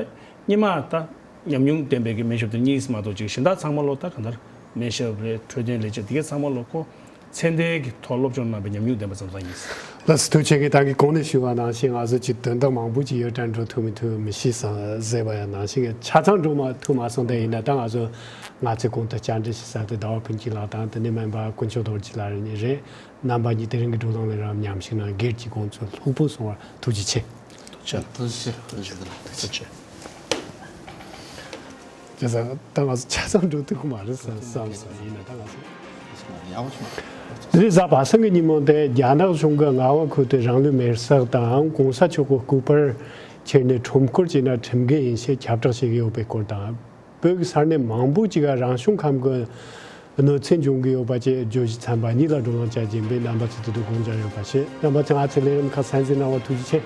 སྔོན་མ་ད་ཉམས་མྱོང་ལྡན་པའི་གི་སྨན་ཞབས་དེ་གཉིས་མ་གཏོགས་ཅིག་གཞན་དག་ཚང་མ་ལོ་ད་གང་ལྟར་སྨན་ཞབས་རེད། འཕྲོད་བསྟེན་ལས་བྱེད་དེ་གས་ཚང་མ་ལོ་ཁོ་ཚད་ལྡན་གྱི་ཐོག་སློབ་སྦྱོང་གནང་བའི་ཉམས་མྱོང་ལྡན་པ་ཙམ་ཙམ་ཡིན། ལགས་སོ། ཐུགས་རྗེ་ཆེ། ད་གིན་གོང་ནས་ཞུས་པ་ནང་བཞིན་ང་ཚོ་ཅིག་དོན་དག་མང་པོ་ཅིག་ཡོད་དྲ་འགྲོ་ཐུབ་མི་ཐུབ་མི་ཤེས་ཟེར་བ་ཡང་ནང་བཞིན་གྱི་ཆ་ཚང་འགྲོ་མ་ཐུབ་མ་སོང་། དེ་ཡིན་ན་ད་ང་ཚོ་ང་ཚོའི་གོང་དུ་བཅར་འདྲི་ཞུ་ས་དེ་ཟླ་བ་ཕུན་སྐྱིད་ལགས་དང་དེ་ནས་སྨན་པ་དཀོན་མཆོག་རྡོ་རྗེ་ལགས་རེ་གཉིས་རེད། རྣམ་པ་གཉིས་དེ་རིང་གི་བགྲོ་གླེང་ལ་རམ་མཉམ་ཞུགས་གནང་སྒེར་གྱི་དགོངས་ཚུལ་ལྷུག་པོ་གསུང་བར་ཐུགས་རྗེ་ཆེ། ཐུགས་རྗེ་ཆེ། ཐུགས་རྗེ་ཆེ། ཐུགས་རྗེ་ཆེ། བྱས་ཙང་ད་ང་ཚོ་ཆ་ཚང་འགྲོ་ཐུབ་ཀྱི་མ་རེད་བསམ་བསམ་སོང་། ཡིན་ན་ད་ང་ཚོ་ཡག་པོ་བྱུང་། འདི་རིང་གཟའ་པ་སངས་ཀྱི་ཉིན་མོ་འདིར་རྒྱ་ནག་གཞུང་གིས་རྔ་བ་ཁུལ་དུ་རང་ལུས་མེར་བསྲེགས་དང་གོང་ས་མཆོག་གི་སྐུ་པར་ཁྱེར་ནས་ཁྲོམ་སྐོར་བྱས་ན་ཁྲིམས་འགལ་ཡིན་ཞེས་ཁྱབ་བསྒྲགས་བྱེད་ཀྱི་ཡོད་པའི་སྐོར་དང་། བོད་ཀྱི་ས་གནས་མང་པོ་ཅིག་ག་རང་བྱུང་ཁམས་ཀྱི་གནོད་འཚེ་འབྱུང་གི་ཡོད་པ་བཅས་བརྗོད་གཞི་ཚན་པ་གཉིས་ལ་བགྲོ་གླེང་བྱ་རྒྱུ་ཡིན་པས་རྣམ་པ་ཚོས་དེ་དུས་དགོངས་འཇགས་ཡོད་པ་བྱེད། རྣམ་པ་ཚོས་ང་ཚོའི་ལས་རིམ་ཁག་གསན་གཟིགས་གནང་བར་ཐུགས་རྗེ་ཆེ།